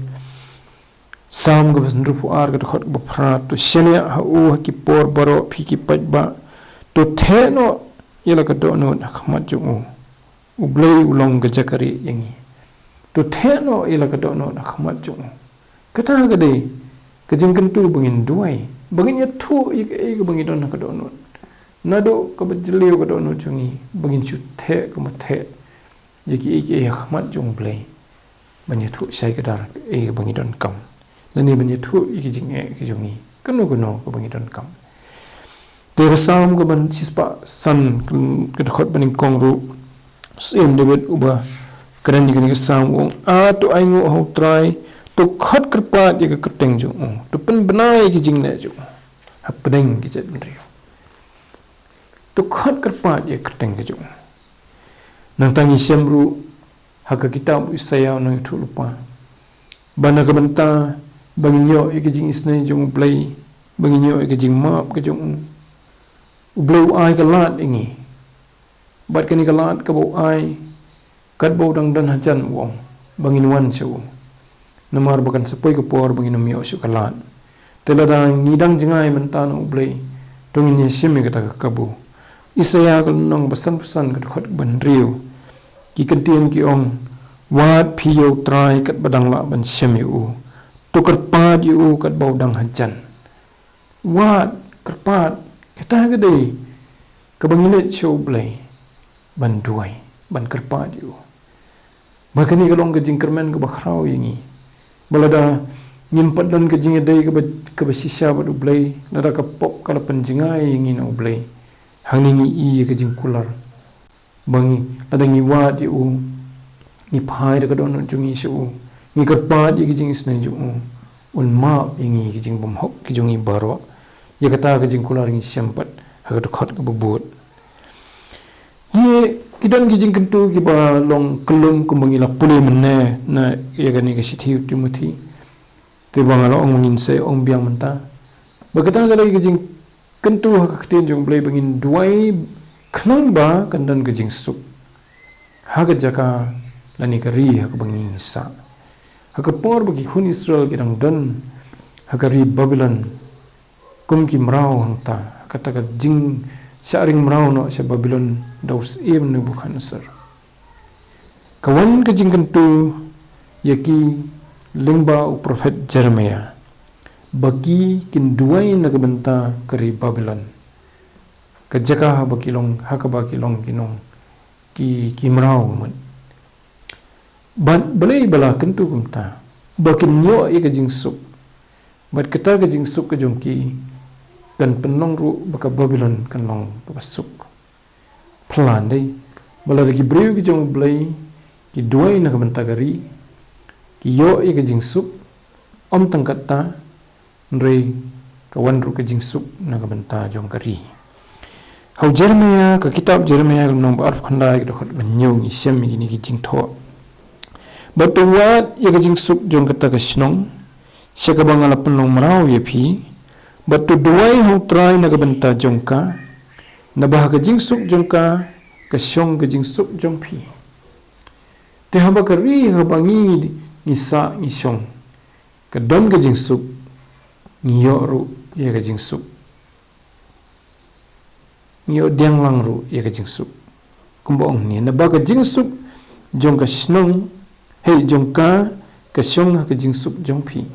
Salm kaba hynriewphew ar, ka dkhot kaba phra: To shaniah ha u ha ki por baroh, phi ki paidbah. To theh noh ïa la ka dohnud ha khmat jong u. U Blei u long ka jaka rieh ïa ngi. To theh noh ïa la ka dohnud ha khmat jong u. Kata ka dei ka jingkyntu ba ngin duwai, ba ngin ïathuh ïa kaei kaba ngi don ha ka dohnud. Naduh kaba jylliew ka dohnud jong ngi, ba ngin shu theh kumba theh ïa kiei kiei ha khmat jong U Blei, ban ïathuh shai kdar kaei kaba ngi donkam, lane ban ïathuh ïa ki jingeh ki jong ngi, kano kano kaba ngi donkam. Te ha ka Salm kaba shispah san, ka dkhot ba nyngkong ruh, u Syiem David uba kren ïa kane ka Salm u ong: A, to ainguh ha U Trai, to khot kyrpad ïa ka kyrteng jong u, to pynbna ïa ki jingleh jong u hapdeng ki jaitbynriew. To khot kyrpad ïa ka kyrteng ka jong u. Nangta ngi shem ruh ha ka kitab u Isaïah u nongïathuhlypa, ba na ka bynta ba ngin ïoh ïa ka jingisynei jong U Blei, ba ngin ïoh ïa ka jingmap ka jong u, U Blei u ai ka lad ïa ngi. Bad kane ka lad kaba u ai, katba u dang don hajan u ong ba ngin wan sha u, namar ba kan sa poi ka por ba ngin ym ïoh shuh ka lad. Te lada ngi dang jngai mynta na U Blei, to ngin ïa shim ïa kata ka kabu. Isaïah ka lynnong ba sanphew san, ka dkhot ba hynriew, ki kyntien ki ong: Wad phi ïa U Trai katba dang lah ban shem ïa u, to kyrpad ïa u katba u dang hajan. Wad, kyrpad, kata ka dei kaba ngi leit sha U Blei ban duwai, ban kyrpad ïa u. Ba kane ka long ka jingkyrmen kaba khraw ïa ngi, ba lada ngim pat don ka jingïadei kaba, kaba shisha bad U Blei, lada ka pop ka la pynjngai ïa ngi na U Blei, hangne ngi ïoh ïa ka jingkular. Ba ngi, lada ngi wad ïa u, ngi phai da ka dohnud jong ngi sha u, ngi kyrpad ïa ka jingisynei jong u, un map ïa ngi ki jingbymhok ki jong ngi baroh. Ïa kata ka jingkular ngi shem pat ha ka dkhot kaba bud. Ngi, ki don ki jingkyntu kiba long kyllum kumba ngi la pule mynne na ïa kane ka shithi u Timothi. Te ba nga la ong ngin sa ong biang mynta, ba kata ka dei ka jing kyntu ha ka ktien jong U Blei ba ngin duwai khnang ba kan don ka jingsuk ha ka jaka lane ka ri ha kaba ngi sah. Ha ka por ba ki khun Israel ki dang don ha ka ri Babilon kum ki mraw hangta, ha kata ka jingshah ring mraw noh sha Babilon da u syiem Nebukhadnessar, ka wan ka jingkyntu ïa ki lyngba u prophet Jeremiah ba ki kin duwai na ka bynta ka ri Babilon, ka jaka haba ki long, ha kaba ki long ki nong, ki, ki mraw mut. Bad balei ba la kyntu kumta? Ba kin ïoh ïa ka jingsuk. Bad kata ka jingsuk ka jong ki kan pynlong ruh ba ka Babilon kan long kaba suk. Phylla dei ba lada ki briew ki jong U Blei ki duwai na ka bynta ka ri, ki ïoh ïa ka jingsuk. Ym tang kata, hynrei ka wan ruh ka jingsuk na ka bynta jong ka ri. Ha u Jeremiah, ka kitab Jeremiah ka lynnong ba arphew khyndai, ka dkhot ba hynñiew, ngi shem ïa kine ki jingthoh: Bad to wad ïa ka jingsuk jong kata ka shnong sha kaba nga la pynlong mraw ïa phi, bad to duwai ha U Trai na ka bynta jong ka, naba ha ka jingsuk jong ka ka shong ka jingsuk jong phi. Te haba ka ri ha kaba ngi, ngi sah, ngi shong ka don ka jingsuk, ngi ïoh ruh ïa ka jingsuk, ngi ïoh diang lang ruh ïa ka jingsuk. Kumba ong hangne, naba ka jingsuk jong ka shnong, hei, jong ka ka shong ha ka jingsuk jong phi.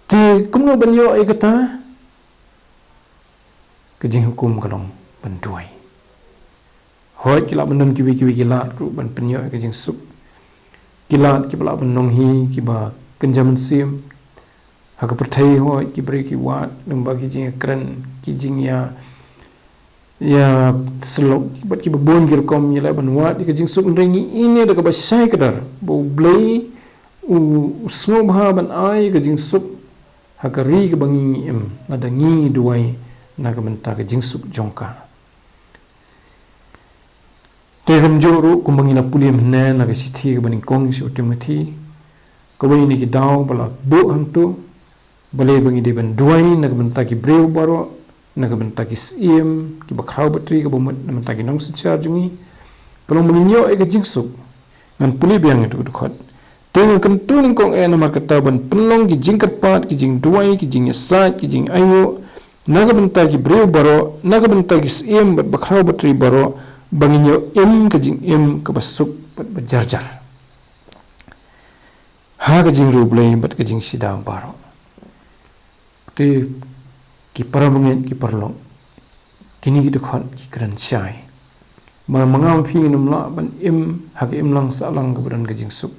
Te kumno ban ïoh ïa kata? Ka jinghukum ka long ban duwai. Hooid, ki lah ban don kiwei kiwei ki lad ruh ban pynïoh ïa ka jingsuk. Ki lad kiba lah ban long hi kiba kynja mynsiem. Ha ka pyrthei hooid, ki briew ki wad lyngba ki jingïakren, ki jingïa, ïa syllok bad kiba bun ki rukom ïa leh ban wad ïa ka jingsuk, hynrei ngi ïohi da kaba shai kdar ba U Blei u, u sngewbha ban ai ïa ka jingsuk ha ka ri kaba ngi, ngi im, lada ngi duwai na ka bynta ka jingsuk jong ka. Te kumjuh ruh kumba ngi la pule mynne na ka shithi kaba nyngkong sha u Timothi, kawei na ki daw ba la buh hangto, balei ba ngi dei ban duwai na ka bynta ki briew baroh, na ka bynta ki syiem, kiba khraw batri, kaba mut na ka bynta ki nongsynshar jong ngi. Ka long ba ngin ïoh ïa ka jingsuk. Ngan pule biang ïa u dkhot. Te ngan kyntu nyngkong eh namar kata ban pynlong ki jingkyrpad, ki jingduwai, ki jingïasaid, ki jingainguh na ka bynta ki briew baroh, na ka bynta ki syiem bad bakhraw batri baroh, ba ngin ïoh im ka jingim kaba suk bad ba jarjar ha ka jingriewblei bad ka jingshida baroh. Te ki para bangeit, ki paralok, kine ki dkhot ki kren shai ba ma nga ma phi ngim lah ban im ha ka imlang sahlang kaba don ka jingsuk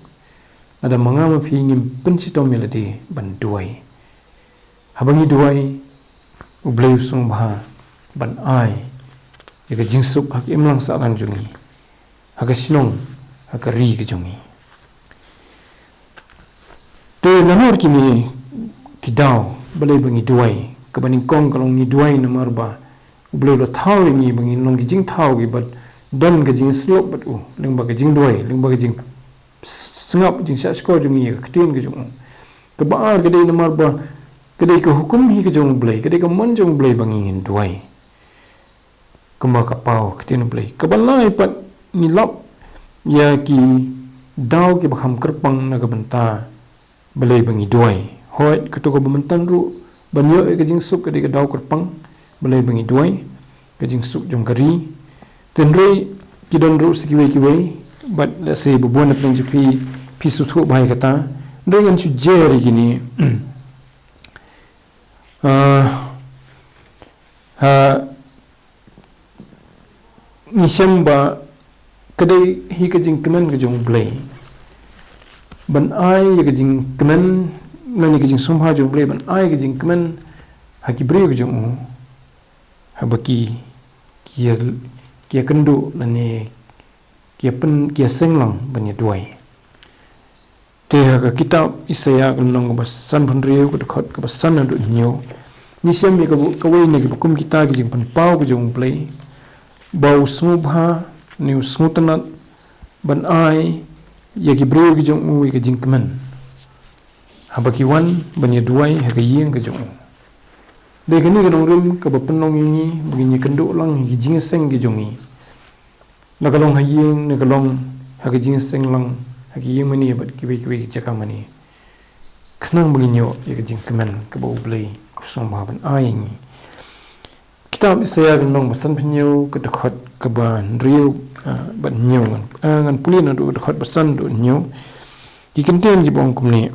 lada ma nga ma phi ngim pynshitom ïa lade ban duwai. Haba ngi duwai, U Blei u sngewbha ban ai ïa ka jingsuk ha ka imlang sahlang jong ngi, ha ka shnong, ha ka ri ka jong ngi. Te nangno kine ki daw balei ba ngi duwai? Kaba nyngkong ka long ngi duwai namar ba U Blei u la thaw ïa ngi ba ngin long ki jingthaw kiba don ka jingïasyllok bad u lyngba ka jingduwai, lyngba ka jingsngap, jingshahshkor jong ngi ïa ka ktien ka jong u. Kaba ar ka dei namar ba ka dei ka hukum hi ka jong U Blei, ka dei ka mon jong U Blei ba ngin duwai. Kumba ka paw ka ktien U Blei. Kaba lai pat ngi lap ïa ki daw kiba kham kyrpang na ka bynta balei ba ngi duwai. Hooid, kato kaba mynta ruh ban ïoh ïa ka jingsuk ka dei ka daw kyrpang balei ba ngi duwai, ka jingsuk jong ka ri. Te hynrei ki don ruh sa kiwei kiwei bad lehse ba bun na pdeng jong phi, phi sngewthuh bha ïa kata. Hynrei ngan shu jer ïa kine. Ah, ha, ngi shem ba ka dei hi ka jingkmen ka jong U Blei ban ai ïa ka jingkmen, lane ka jingsngewbha jong U Blei ban ai ka jingkmen ha ki briew ka jong u, haba ki, ki ïa, ki ïakynduh lane ki ïa pyn, ki ïaseng lang ban ïa duwai. Te ha ka kitab Isaïah ka lynnong kaba sanphew hynriew, ka dkhot kaba san haduh hynñiew, ngi shem ïa ka, kawei na kiba kum kita ki jingpynpaw ka jong U Blei ba u sngewbha ne u sngewtynnat ban ai ïa ki briew ki jong u ïa ka jingkmen haba ki wan ban ïa duwai ha ka ïing ka jong u. Dei kane ka nongrim kaba pynlong ïa ngi ba ngin ïakynduh lang ïa ki jingïaseng ki jong ngi, na ka long ha ïing, na ka long ha ka jingïaseng lang ha ki ïing mane bad kiwei kiwei ki jaka mane, khnang ba ngin ïoh ïa ka jingkmen kaba U Blei u sngewbha ban ai ïa ngi. Kitab Isaïah ka lynnong ba sanphew hynñiew, ka dkhot kaba hynriew, ah, bad hynñiew ngan, ah, ngan pule naduh ka dkhot ba san haduh hynñiew. Ki kyntien kiba ong kumne.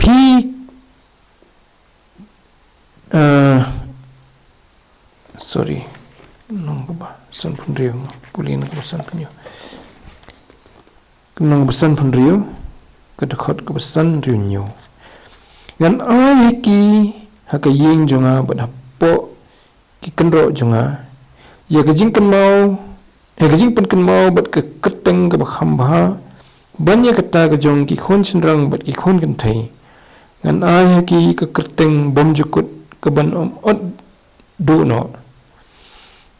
Phi, ah, sorry. Lynnong kaba sanphew hynriew, pule na kaba sanphew hynñiew. Lynnong kaba sanphew hynriew, ka dkhot kaba san haduh hynñiew. Ngan ai ha ki ha ka ïing jong nga bad hapoh ki kynroh jong nga ïa ka jingkynmaw, ïa ka jingpynkynmaw bad ka kyrteng kaba kham bha ban ïa kata ka jong ki khun shynrang bad ki khun kynthei. Ngan ai ha ki ka kyrteng bymjukut kaban ym ot duh noh.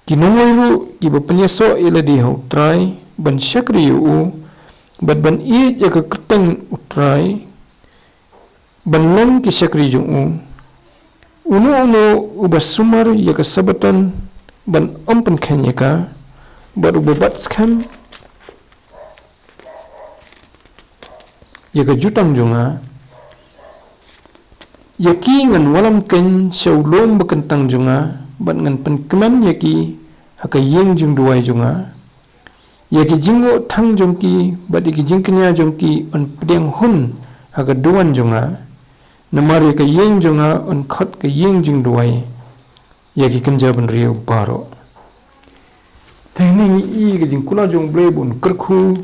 Ki nongwei ruh kiba pynïasoh ïa lade ha U Trai ban shakri ïa u bad ban ïeit ïa ka kyrteng U Trai ban long ki shakri jong u. Uno uno uba sumar ïa ka Sabbaton ban ym pynkheiñ ïa ka bad uba bat skhem ïa ka jutang jong nga, ïa ki ngan wallam keiñ sha u lum ba kyntang jong nga bad ngan pynkmen ïa ki ha ka ïing jingduwai jong nga. Ïa ki jingngoh thang jong ki bad ïa ki jingkñia jong ki yn pdiang hun ha ka duwan jong nga, namar ïa ka ïing jong nga yn khot ka ïing jingduwai ïa ki kynja bynriew baroh. Te ngi i ka jingkular jong U Blei ba un kyrkhu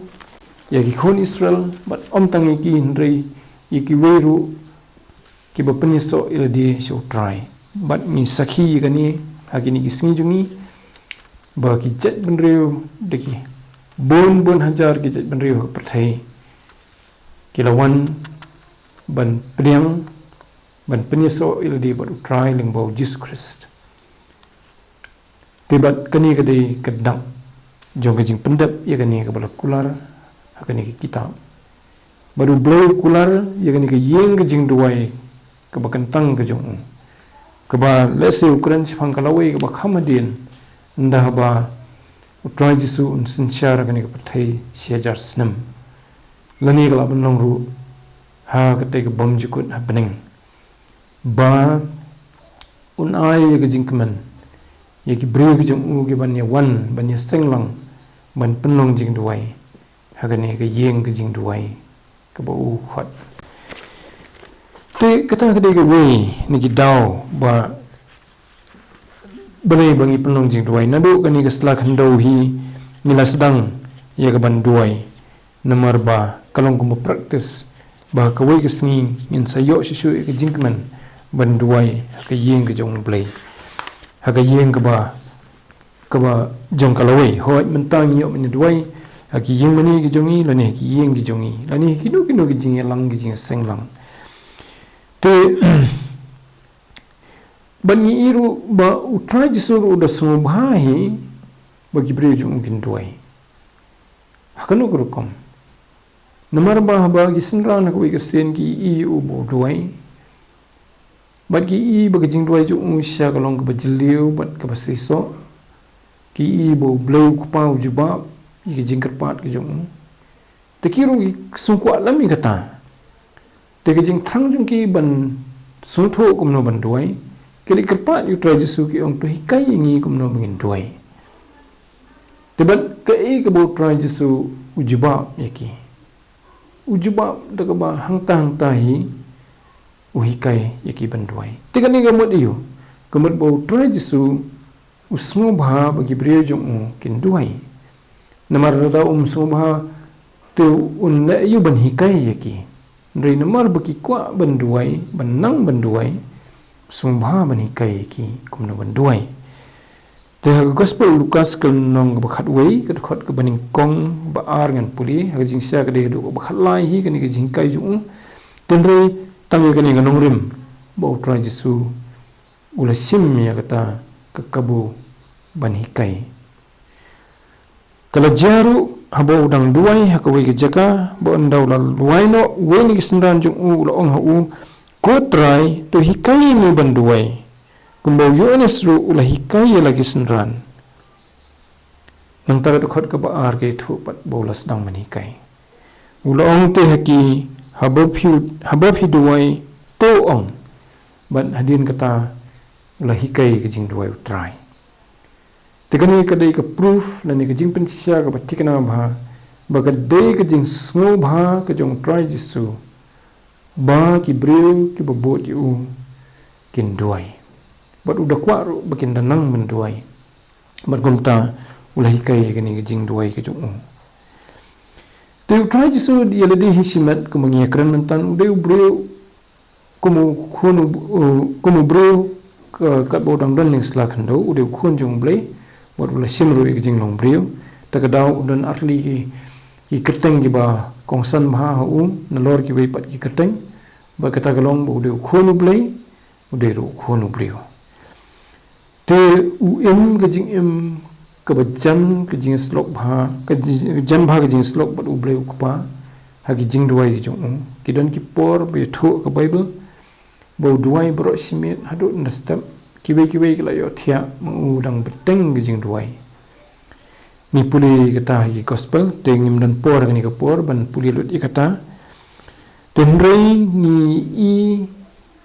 ïa ki khun Israel, bad ym tang ïa ki hynrei ïa kiwei ruh kiba pynïasoh ïalade sha U Trai. Bad ngi sakhi ïa kane ha kine ki sngi jong ngi, ba ki jait bynriew da ki bun bun hajar ki jait bynriew ha ka pyrthei ki la wan ban pdiang, ban pynïasoh ïalade bad U Trai lyngba U Jisu Khrist. Te bad kane ka dei ka dak jong ka jingpyndep ïa kane kaba la kular ha kane ka kitab. Bad U Blei u kular ïa kane ka ïing ka jingduwai kaba kyntang ka jong u, kaba lehse u kren shaphang ka lawei kaba kham hadien, ynda haba U Trai Jisu un synshar ha kane ka pyrthei shi hajar snem, lane ka la ban long ruh ha katei ka bymjukut ha bneng, ba un ai ïa ka jingkmen ïa ki briew ki jong u ki ban ïa wan, ban ïa seng lang, ban pynlong jingduwai ha kane ka ïing ka jingduwai kaba u khot. Te kata ka dei kawei na ki daw ba balei ba ngi pynlong jingduwai. Naduh kane ka sla khyndew hi ngi la sdang ïa ka ban duwai, namar ba ka long kumba practice ba kawei ka sngi ngin sa ïoh shuh shuh ïa ka jingkmen ban duwai ha ka ïing ka jong U Blei, ha ka ïing kaba, kaba jong ka lawei. Hooid, mynta ngi ïoh ban duwai ha ki ïing mane ki jong ngi, lane ha ki ïing ki jong ngi, lane ha kino kino ki jingïalang, ki jingïaseng lang. Te bad ngi i ruh ba U Trai Jisu ruh u da sngewbha hi ba ki briew jong u kin duwai ha kano ka rukom. Namar ba haba ki synran ha kawei ka sien ki i u ba u duwai, bad ki i ba ka jingduwai jong u shisha ka long kaba jylliew bad kaba seisoh, ki i ba U Blei U Kpa u jubab ïa ka jingkyrpad ka jong u. Te ki ruh ki sngewkwah lem ïa kata. Te ka jingthrang jong ki ban sngewthuh kumno ban duwai, ki leit kyrpad ïa U Trai Jisu, ki ong, to hikai ïa ngi kumno ba ngin duwai. Te bad kaei kaba U Trai Jisu u jubab ïa ki? U jubab da kaba hangta hangta hi u hikai ïa ki ban duwai. Te kane ka mut aïu? Ka mut ba U Trai Jisu u sngewbha ba ki briew jong u kin duwai. Namar lada um sngewbha te un leh aïu ban hikai ïa ki? Hynrei namar ba ki kwah ban duwai, ban nang ban duwai, u sngewbha ban hikai ïa ki kumno ban duwai. Te ha ka Gospel Lukas ka lynnong kaba khatwei, ka dkhot kaba nyngkong, ba ar ngan pule, ha ka jingshisha ka dei haduh kaba khatlai hi kane ka jinghikai jong u. Te hynrei tang ïa kane ka nongrim ba U Trai Jisu u la shim ïa kata ka kabu ban hikai. Ka la jia ruh haba u dang duwai ha kawei ka jaka, ba ynda u la duwai noh, uwei na ki synran jong u u la ong ha u, ko Trai, to hikai ïa ngi ban duwai, kumba u Ïoannis ruh u la hikai ïa la ki synran. Nangta ka dkhot kaba ar ka ïathuh pat ba u la sdang ban hikai. U la ong te ha ki, haba phi, haba phi duwai, to ong. Bad hadien kata u la hikai ka jingduwai U Trai. Te kane ka dei ka proof lane ka jingpynshisha kaba thikna bha ba ka dei ka jingsngewbha ka jong U Trai Jisu ba ki briew kiba bud ïa u kin duwai. Bad u da kwah ruh ba kin da nang ban duwai. Bad kumta u la hikai kane ka jingduwai ka jong u. Te U Trai Jisu ïa lade hi shimet kumba ngi ïa kren mynta, u dei u briew kum u khun u, u, kum u briew, ka, katba u dang don ha ka sla khyndew, u dei u khun jong U Blei, bad u la shim ruh ïa ka jinglong briew. Te ka daw u don artylli ki, ki kyrteng kiba kongsan bha ha u nalor kiwei pat ki kyrteng. Bad kata ka long ba u dei u khun U Blei, u dei ruh u khun u briew. Te u im ka jingim kaba jan, ka jingïasyllok bha, ka ji-, jan bha ka jingïasyllok bad U Blei U Kpa ha ki jingduwai ki jong u. Ki don ki por ba ïathuh ka Baibl ba u duwai baroh shi miet haduh ynda step. Kiwei kiwei ki la ïohthiah ma u dang bteng ka jingduwai. Ngi pule kata ha ki Gospel, te ngim don por kane ka por ban pule lut ïa kata. Te hynrei ngi i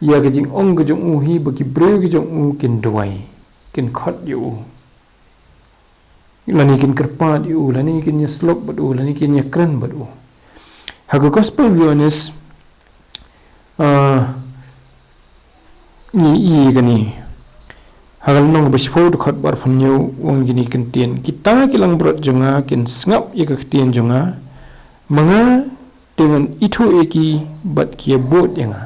ïa ka jingong ka jong u hi ba ki briew ki jong u kin duwai, kin khot ïa u. lane kin kyrpad ïa u, lane kin ïasyllok bad u, lane kin ïakren bad u. Ha ka Gospel Ïoannis, ah, ngi ïohi kane. Ha ka lynnong ba shiphew dkhot ba arphew hynñiew u ong kine ki ktien: Kita ki langbrot jong nga kin sngap ïa ka ktien jong nga, ma nga te ngan ithuh ïa ki bad ki ïabud ïa nga.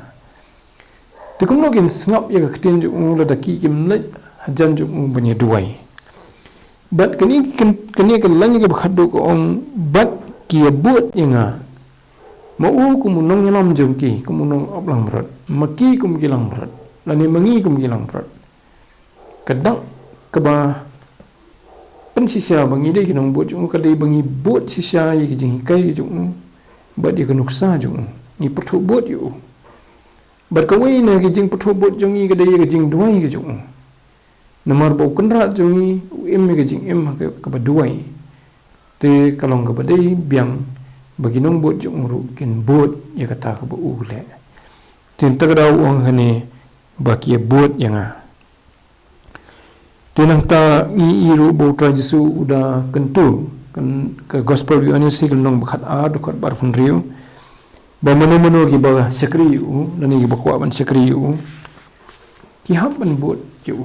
Te kumno kin sngap ïa ka ktien jong u lada ki kim leit hajan jong u ban ïa duwai? Bad kane, kane ka lain kaba khatduh ka ong, bad ki ïabud ïa nga. Ma u kum u nongïalam jong ki, kum u nongap langbrot, ma ki kum ki langbrot, lane ma ngi kum ki langbrot. Ka dak kaba pynshisha ba ngi dei ki nongbud jong u ka dei ba ngi bud shisha ïa ki jinghikai jong u bad ïa ka nuksa jong u. Ngi pyrthuh bud ïa u. Bad kawei na ki jingpyrthuh bud jong ngi ka dei ïa ka jingduwai ka jong u. Namar ba u Kynrad jong ngi u im ïa ka jingim ha ka, kaba duwai. Te ka long kaba dei biang ba ki nongbud jong u ruh kin bud ïa kata kaba u leh. Te nangta ka daw u ong hangne ba ki ïabud ïa nga. Te nangta ngi ïohi ruh ba u Trai Jisu u da kyntu, kan, ka Gospel Ïoannis ka lynnong ba khatar, dkhot ba arphew hynriew, ba mano mano kiba shakri ïa u, lane kiba kwah ban shakri ïa u, ki hap ban bud ïa u.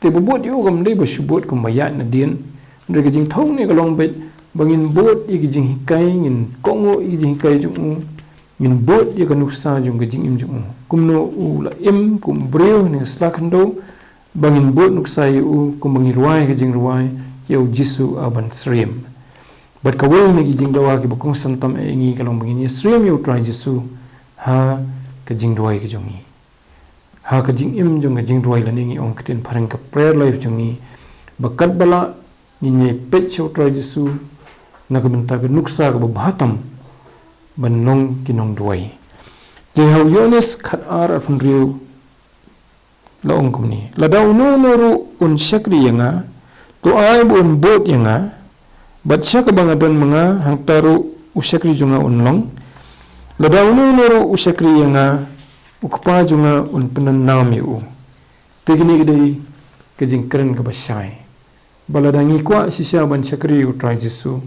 Te ba bud ïa u kam dei ba shu bud kumba ïaid nadien. Hynrei ka jingthaw ne ka long beit ba ngin bud ïa ki jinghikai, ngin kohnguh ïa ki jinghikai jong u, ngin bud ïa ka nuksa jong ka jingim jong u. Kumno u la im kum u briew ne ka sla khyndew, ba ngin bud nuksa ïa u kumba ngi rwai ka jingrwai, ïa u Jisu a ban syriem. Bad kawei na ki jingdawa kiba kongsan tam eh ïa ngi ka long ba ngin ïasyriem ïa u Trai Jisu ha ka jingduwai ka jong ngi. Ha ka jingim jong ka jingduwai lane ngi ong ktien phareng ka prayer life jong ngi. Ba katba lah ngin ïai peit sha u Trai Jisu na ka bynta ka nuksa kaba bha tam ban long ki nongduwai. Te ha u Ïoannis khatar arphew hynriew la ong kumne: Lada uno uno ruh un shakri ïa nga, to ai ba un bud ïa nga, bad sha kaba nga don ma nga, hangta ruh u shakri jong nga un long. Lada uno uno ruh u shakri ïa nga, u Kpa jong nga un pynnam ïa u. Te kine ki dei ka jingkren kaba shai. Ba lada ngi kwah shisha ban shakri ïa u Trai Jisu,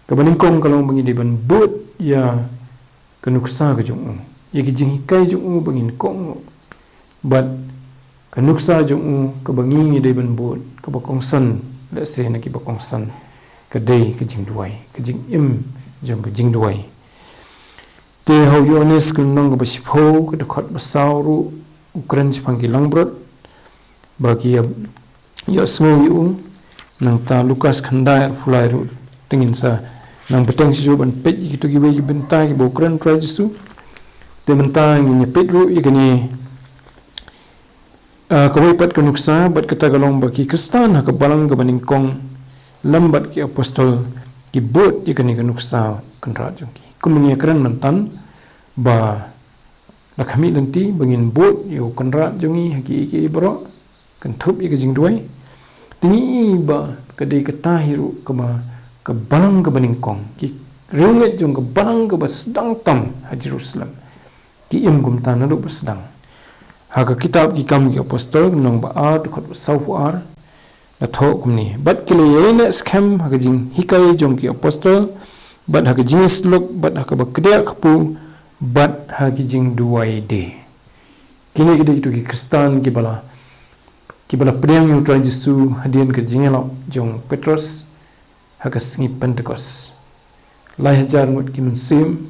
kaba nyngkong ka long ba ngi dei ban bud ïa ka nuksa ka jong u, ïa ki jinghikai jong u ba ngin kohnguh. Bad ka nuksa jong u kaba ngi ngi dei ban bud, kaba kongsan lehse na kiba kongsan, ka dei ka jingduwai, ka jingim jong ka jingduwai. Te ha u Ïoannis ka lynnong kaba shiphew ka dkhot ba saw ruh u kren shaphang ki langbrot ba ki ïa, ïohsngew ïa u. Nangta Lukas khyndai arphew lai ruh te ngin sa nang bteng shuh shuh ban peit ïa kito kiwei ki bynta kiba u kren u Trai Jisu. Te mynta ngin ïa peit ruh ïa kane, ah, kawei pat ka nuksa, bad kata ka long ba ki Khristan ha ka balang kaba nyngkong lem bad ki apostol ki bud ïa kane ka nuksa u Kynrad jong ki. Kumba ngi ïa kren mynta ba la khmih lynti ba ngin bud ïa u Kynrad jong ngi ha kiei kiei baroh, kynthup ïa ka jingduwai. Te ngi i ba ka dei kata hi ruh kaba ka balang kaba nyngkong, ki riewngeit jong ka balang kaba sdang tam ha Jerusalem ki im kumta naduh ba sdang. Ha ka kitab Ki Kam ki Apostol, lynnong ba ar, dkhot ba sawphew ar, la thoh kumne: Bad ki la ïaineh skhem ha ka jinghikai jong ki apostol, bad ha ka jingïasyllok, bad ha kaba kdiah kpu, bad ha ki jingduwai de. Kine ki dei kito ki Khristan kiba la, kiba la pdiang ïa u Trai Jisu hadien ka jingïalap jong u Petros ha ka sngi Pentekost. Lai hajar ngut ki mynsiem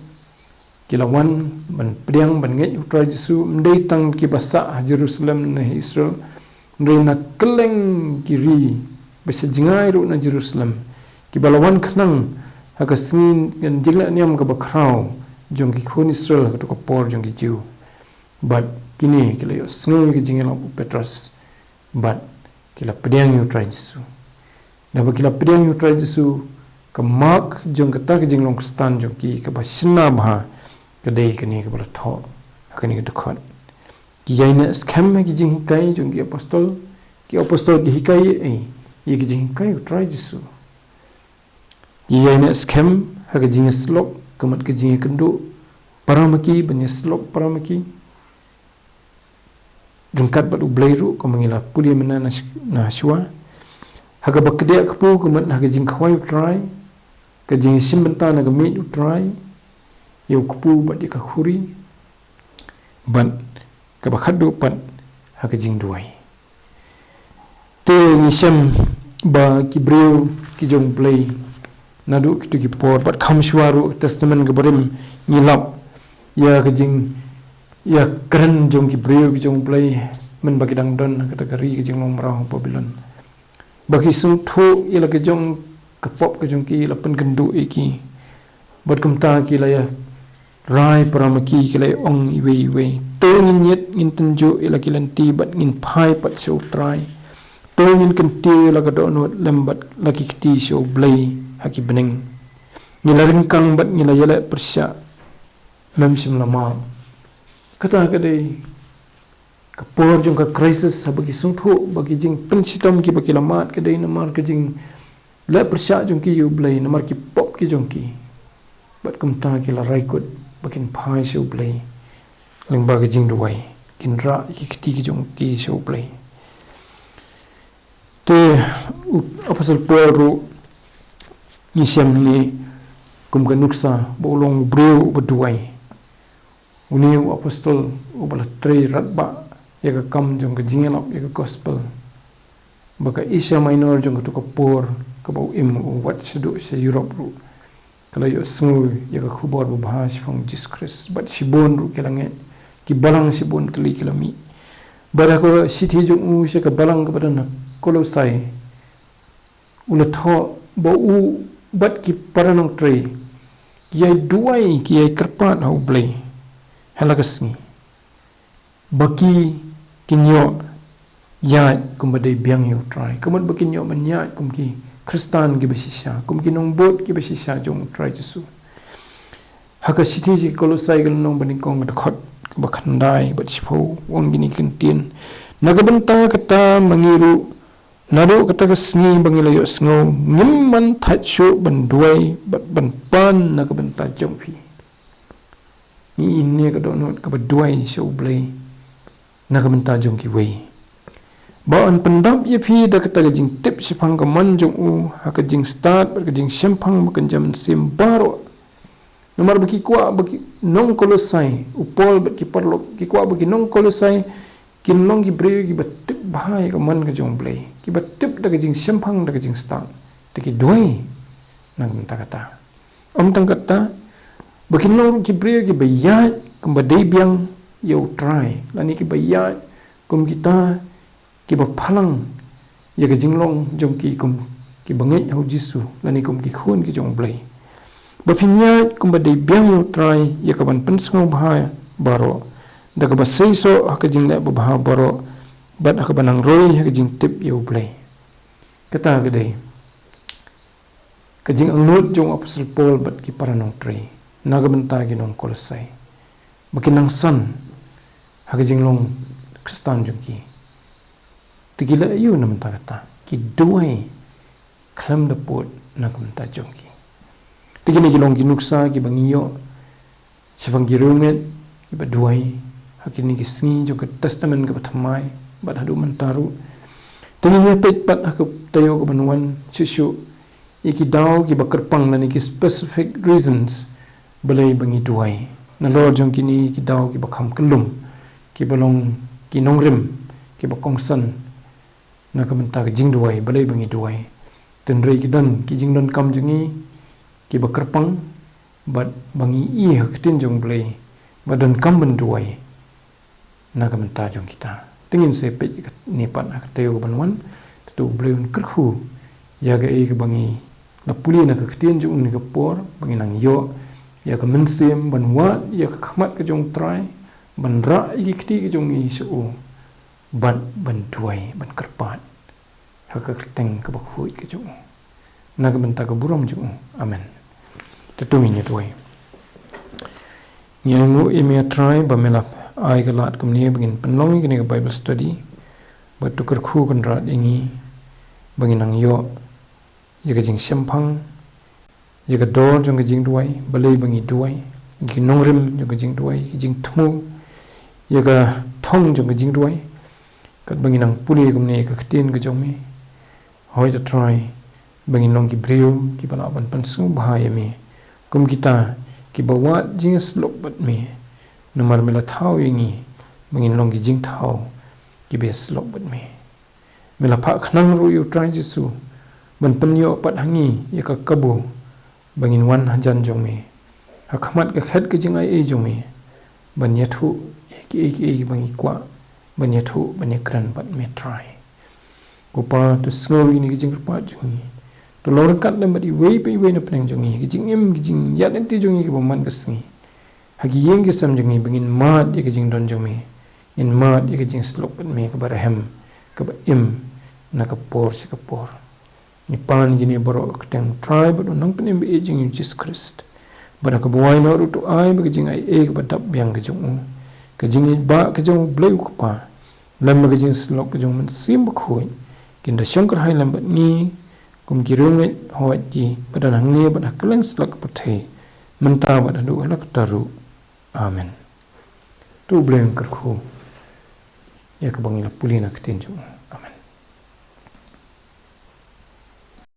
ki la wan ban pdiang, ban ngeit u Trai Jisu, ym dei tang kiba sah ha Jerusalem ne ha Israel, hynrei na kylleng ki ri ba sha jngai ruh na Jerusalem, kiba la wan khnang ha ka sngi, ka jingleh niam kaba khraw jong ki khun Israel ha kato ka por jong ki Jiw. Bad kine ki la ïohsngew ïa ka jingïalap u Petros, bad ki la pdiang ïa u Trai Jisu. Naba ki la pdiang ïa u Trai Jisu, ka mark jong kata ka jinglong Khristan jong ki kaba shynna bha ka dei kane kaba la thoh ha kane ka dkhot. Ki ïaineh skhem ha ki jinghikai jong ki apostol, ki apostol ki hikai ïa, ïa ki jinghikai u Trai Jisu. Ki ïaineh skhem ha ka jingïasyllok, ka mat ka jingïakynduh para ma ki, ban ïasyllok para ma ki ryngkat bad U Blei ruh, kumba ngi la pule mynne na sh-, na shuwa. Ha kaba kdiah kpu ka mut ha ka jingkhawai u Trai, ka jingshim bynta na ka miej u Trai, ïa u kpu bad ïa ka khuri, bad kaba khatduh pat ha ka jingduwai. Te ngi shem ba ki briew ki jong u Blei naduh kito ki por, bad kham shuwa ruh Testament kaba rim ngi lap ïa ka jing, ïa kren jong ki briew ki jong u Blei mynba ki dang don ha kata ka ri ka jinglong mraw Babilon. Ba ki sngewthuh ïa la ka jong ka pop ka jong ki, la pynkynduh ïa ki. Bad kumta ki la ïa rai para ma ki, ki la ïa ong iwei iwei. To ngin ïit, ngin tynjuh ïa la ki lynti bad ngin phai pat sha u Trai. To ngin kyntiew ïa la ka dohnud lem bad la ki kti sha u Blei ha ki bneng. Ngi la ryngkang bad ngi la ïaleh pyrshah, mem shym la map. Kata ka dei ka por jong ka crisis, haba ki sngewthuh ba ki jingpynshitom kiba ki la mad ka dei namar ka jingleh pyrshah jong ki ïa u Blei, namar ki pop ki jong ki. Bad kumta ki la rai kut ba kin phai sha u Blei lyngba ka jingduwai, kin rah ïa ki kti ki jong ki sha u Blei. Te u Apostol Paul ruh ngi shem ne kum ka nuksa ba u long u briew uba duwai. Une u apostol uba la trei radbah ïa ka kam jong ka jingïalap ïa ka gospel. Ba ka Asia Minor jong kato ka por kaba u im, u wad shaduh sha Europe ruh, ka la ïohsngew ïa ka khubor babha shaphang Jisu Khrist. Bad shibun ruh ki la ngeit, ki balang shibun tylli ki la mih. Bad ha ka shithi jong u sha ka balang kaba don ha Kolosai, u la thoh ba u bad ki para nongtrei ki ïai duwai, ki ïai kyrpad ha u Blei ha la ka sngi, ba ki kin ïoh ïaid kumba dei biang ïa u Trai. Ka mut ba kin ïoh ban ïaid kum ki Khristan kiba shisha, kum ki nongbud kiba shisha jong u Trai Jisu. Ha ka shithi sha ki Kolosai ka lynnong banyngkong, ka dkhot kaba khyndai bad shiphew, u ong kine ki kyntien: Na ka bynta kata ma ngi ruh, naduh kata ka sngi ba ngi la ïohsngew, ngim man thait shuh ban duwai bad ban pan na ka bynta jong phi. Ngi ïohi ïa ka dohnud kaba duwai sha u Blei na ka bynta jong kiwei, ba un pyndap ïa phi da kata ka jingtip shaphang ka mon jong u ha ka jingstad bad ka jingshemphang ba kynja mynsiem baroh. Namar ba ki kwah ba ki nong Kolosai, u Paul bad ki paralok ki kwah ba ki nong Kolosai kin long ki briew kiba tip bha ïa ka mon ka jong u Blei, kiba tip da ka jingshemphang, da ka jingstad, da ki duwai na ka bynta kata. Ym tang kata, ba kin long ruh ki briew kiba ïaid kumba dei biang ïa u Trai, lane kiba ïaid kum kita kiba phalang ïa ka jinglong jong ki kum kiba ngeit ha u Jisu, lane kum ki khun ki jong u Blei. Ba phin ïaid kumba dei biang ïa u Trai, ïa kaban pynsngewbha baroh, da kaba seisoh ha ka jingleh babha baroh, bad ha kaba nang roi ha ka jingtip ïa u Blei. Kata ka dei ka jingangnud jong u Apostol Paul bad ki para nongtrei na ka bynta ki nong Kolosai, ba kin nang san ha ka jinglong Khristan jong ki. Te ki la ïoh na ka bynta kata, ki duwai khlem da pud na ka bynta jong ki. Te kine ki long ki nuksa kiba ngi ïoh shaphang ki riewngeit kiba duwai ha kine ki sngi jong ka Testament kaba thymmai bad haduh mynta ruh. Te ngin ïa peit pat ha ka taïew kaban wan shuh shuh ïa ki daw kiba kyrpang lane ki specific reasons balei ba ngi duwai. Nalor jong kine ki daw kiba kham kyllum, kiba long ki nongrim kiba kongsan na ka bynta ka jingduwai, balei ba ngi duwai. Hynrei ki don ki jingdonkam jong ngi kiba kyrpang, bad ba ngi ïohi ha ka ktien jong u Blei ba donkam ban duwai na ka bynta jong kita. Te ngin sa peit ïa kane pat ha ka taïew kaban wan. Te to u Blei un kyrkhu ïa kaei kaba ngi la pule na ka ktien jong u ha kane ka por, ba ngin nang ïoh ïa ka mynsiem ban wad ïa ka khmat ka jong u Trai, ban rah ïa ki kti ki jong ngi sha u, bad ban duwai, ban kyrpad ha ka kyrteng kaba khuid ka jong u, na ka bynta ka burom jong u. Amen. Te to ngin ïa duwai. Ngi ainguh ïa me, A Trai, ba me la ai ka lad kumne ba ngin pynlong ïa kane ka Bible study. Bad to kyrkhu kynrad ïa ngi ba ngin nang ïoh ïa ka jingshemphang, ïa ka dor jong ka jingduwai, balei ba ngi duwai, ïa ki nongrim jong ka jingduwai, ïa ka jingthmu, ïa ka thong jong ka jingduwai. Katba ngi nang pule kumne ïa ka ktien ka jong me, Hoi, da Trai, ba ngin long ki briew kiba lah ban pynsngewbha ïa me, kum kita kiba wad jingïasyllok bad me. Namar me la thaw ïa ngi ba ngin long ki jingthaw kiba ïasyllok bad me. Me la phah khnang ruh ïa u Trai Jisu ban pynïoh pat ha ngi ïa ka kabu ba ngin wan hajan jong me, ha khmat ka khet ka jingaiei jong me, ban ïathuh ïa kiei kiei ba ngi kwah ban ïathuh, ban ïakren bad me, Trai. Ko Pa, to sngew ïa kine ki jingkyrpad jong ngi. To long ryngkat lem bad iwei pa iwei na pdeng jong ngi, ki jingim, ki jingïaid lynti jong ngi kiba man ka sngi. Ha ki ïing ki sem jong ngi, ba ngin mad ïa ka jingdon jong me, ngin mad ïa ka jingsyllok bad me kaba rhem, kaba im na ka por sha ka por. Ngi pan kine baroh ha ka kyrteng u Trai bad u Nongpynim ba ïeit jong ngi, Jisu Khrist. Bad ha kaba wai noh ruh, to ai ba ka jingaiei kaba dap biang ka jong u, ka jingïeit ba ka jong U Blei U Kpa, lem bad ka jingsyllok ka jong U Mynsiem Bakhuid, kin da shong kyrhai lem bad ngi kum ki riewngeit, hawei ki ba don hangne bad ha kylleng sla ka pyrthei, mynta bad haduh katta ruh. Amen. To U Blei un kyrkhu ïa kaba ngi la pule na ka ktien jong u. Amen.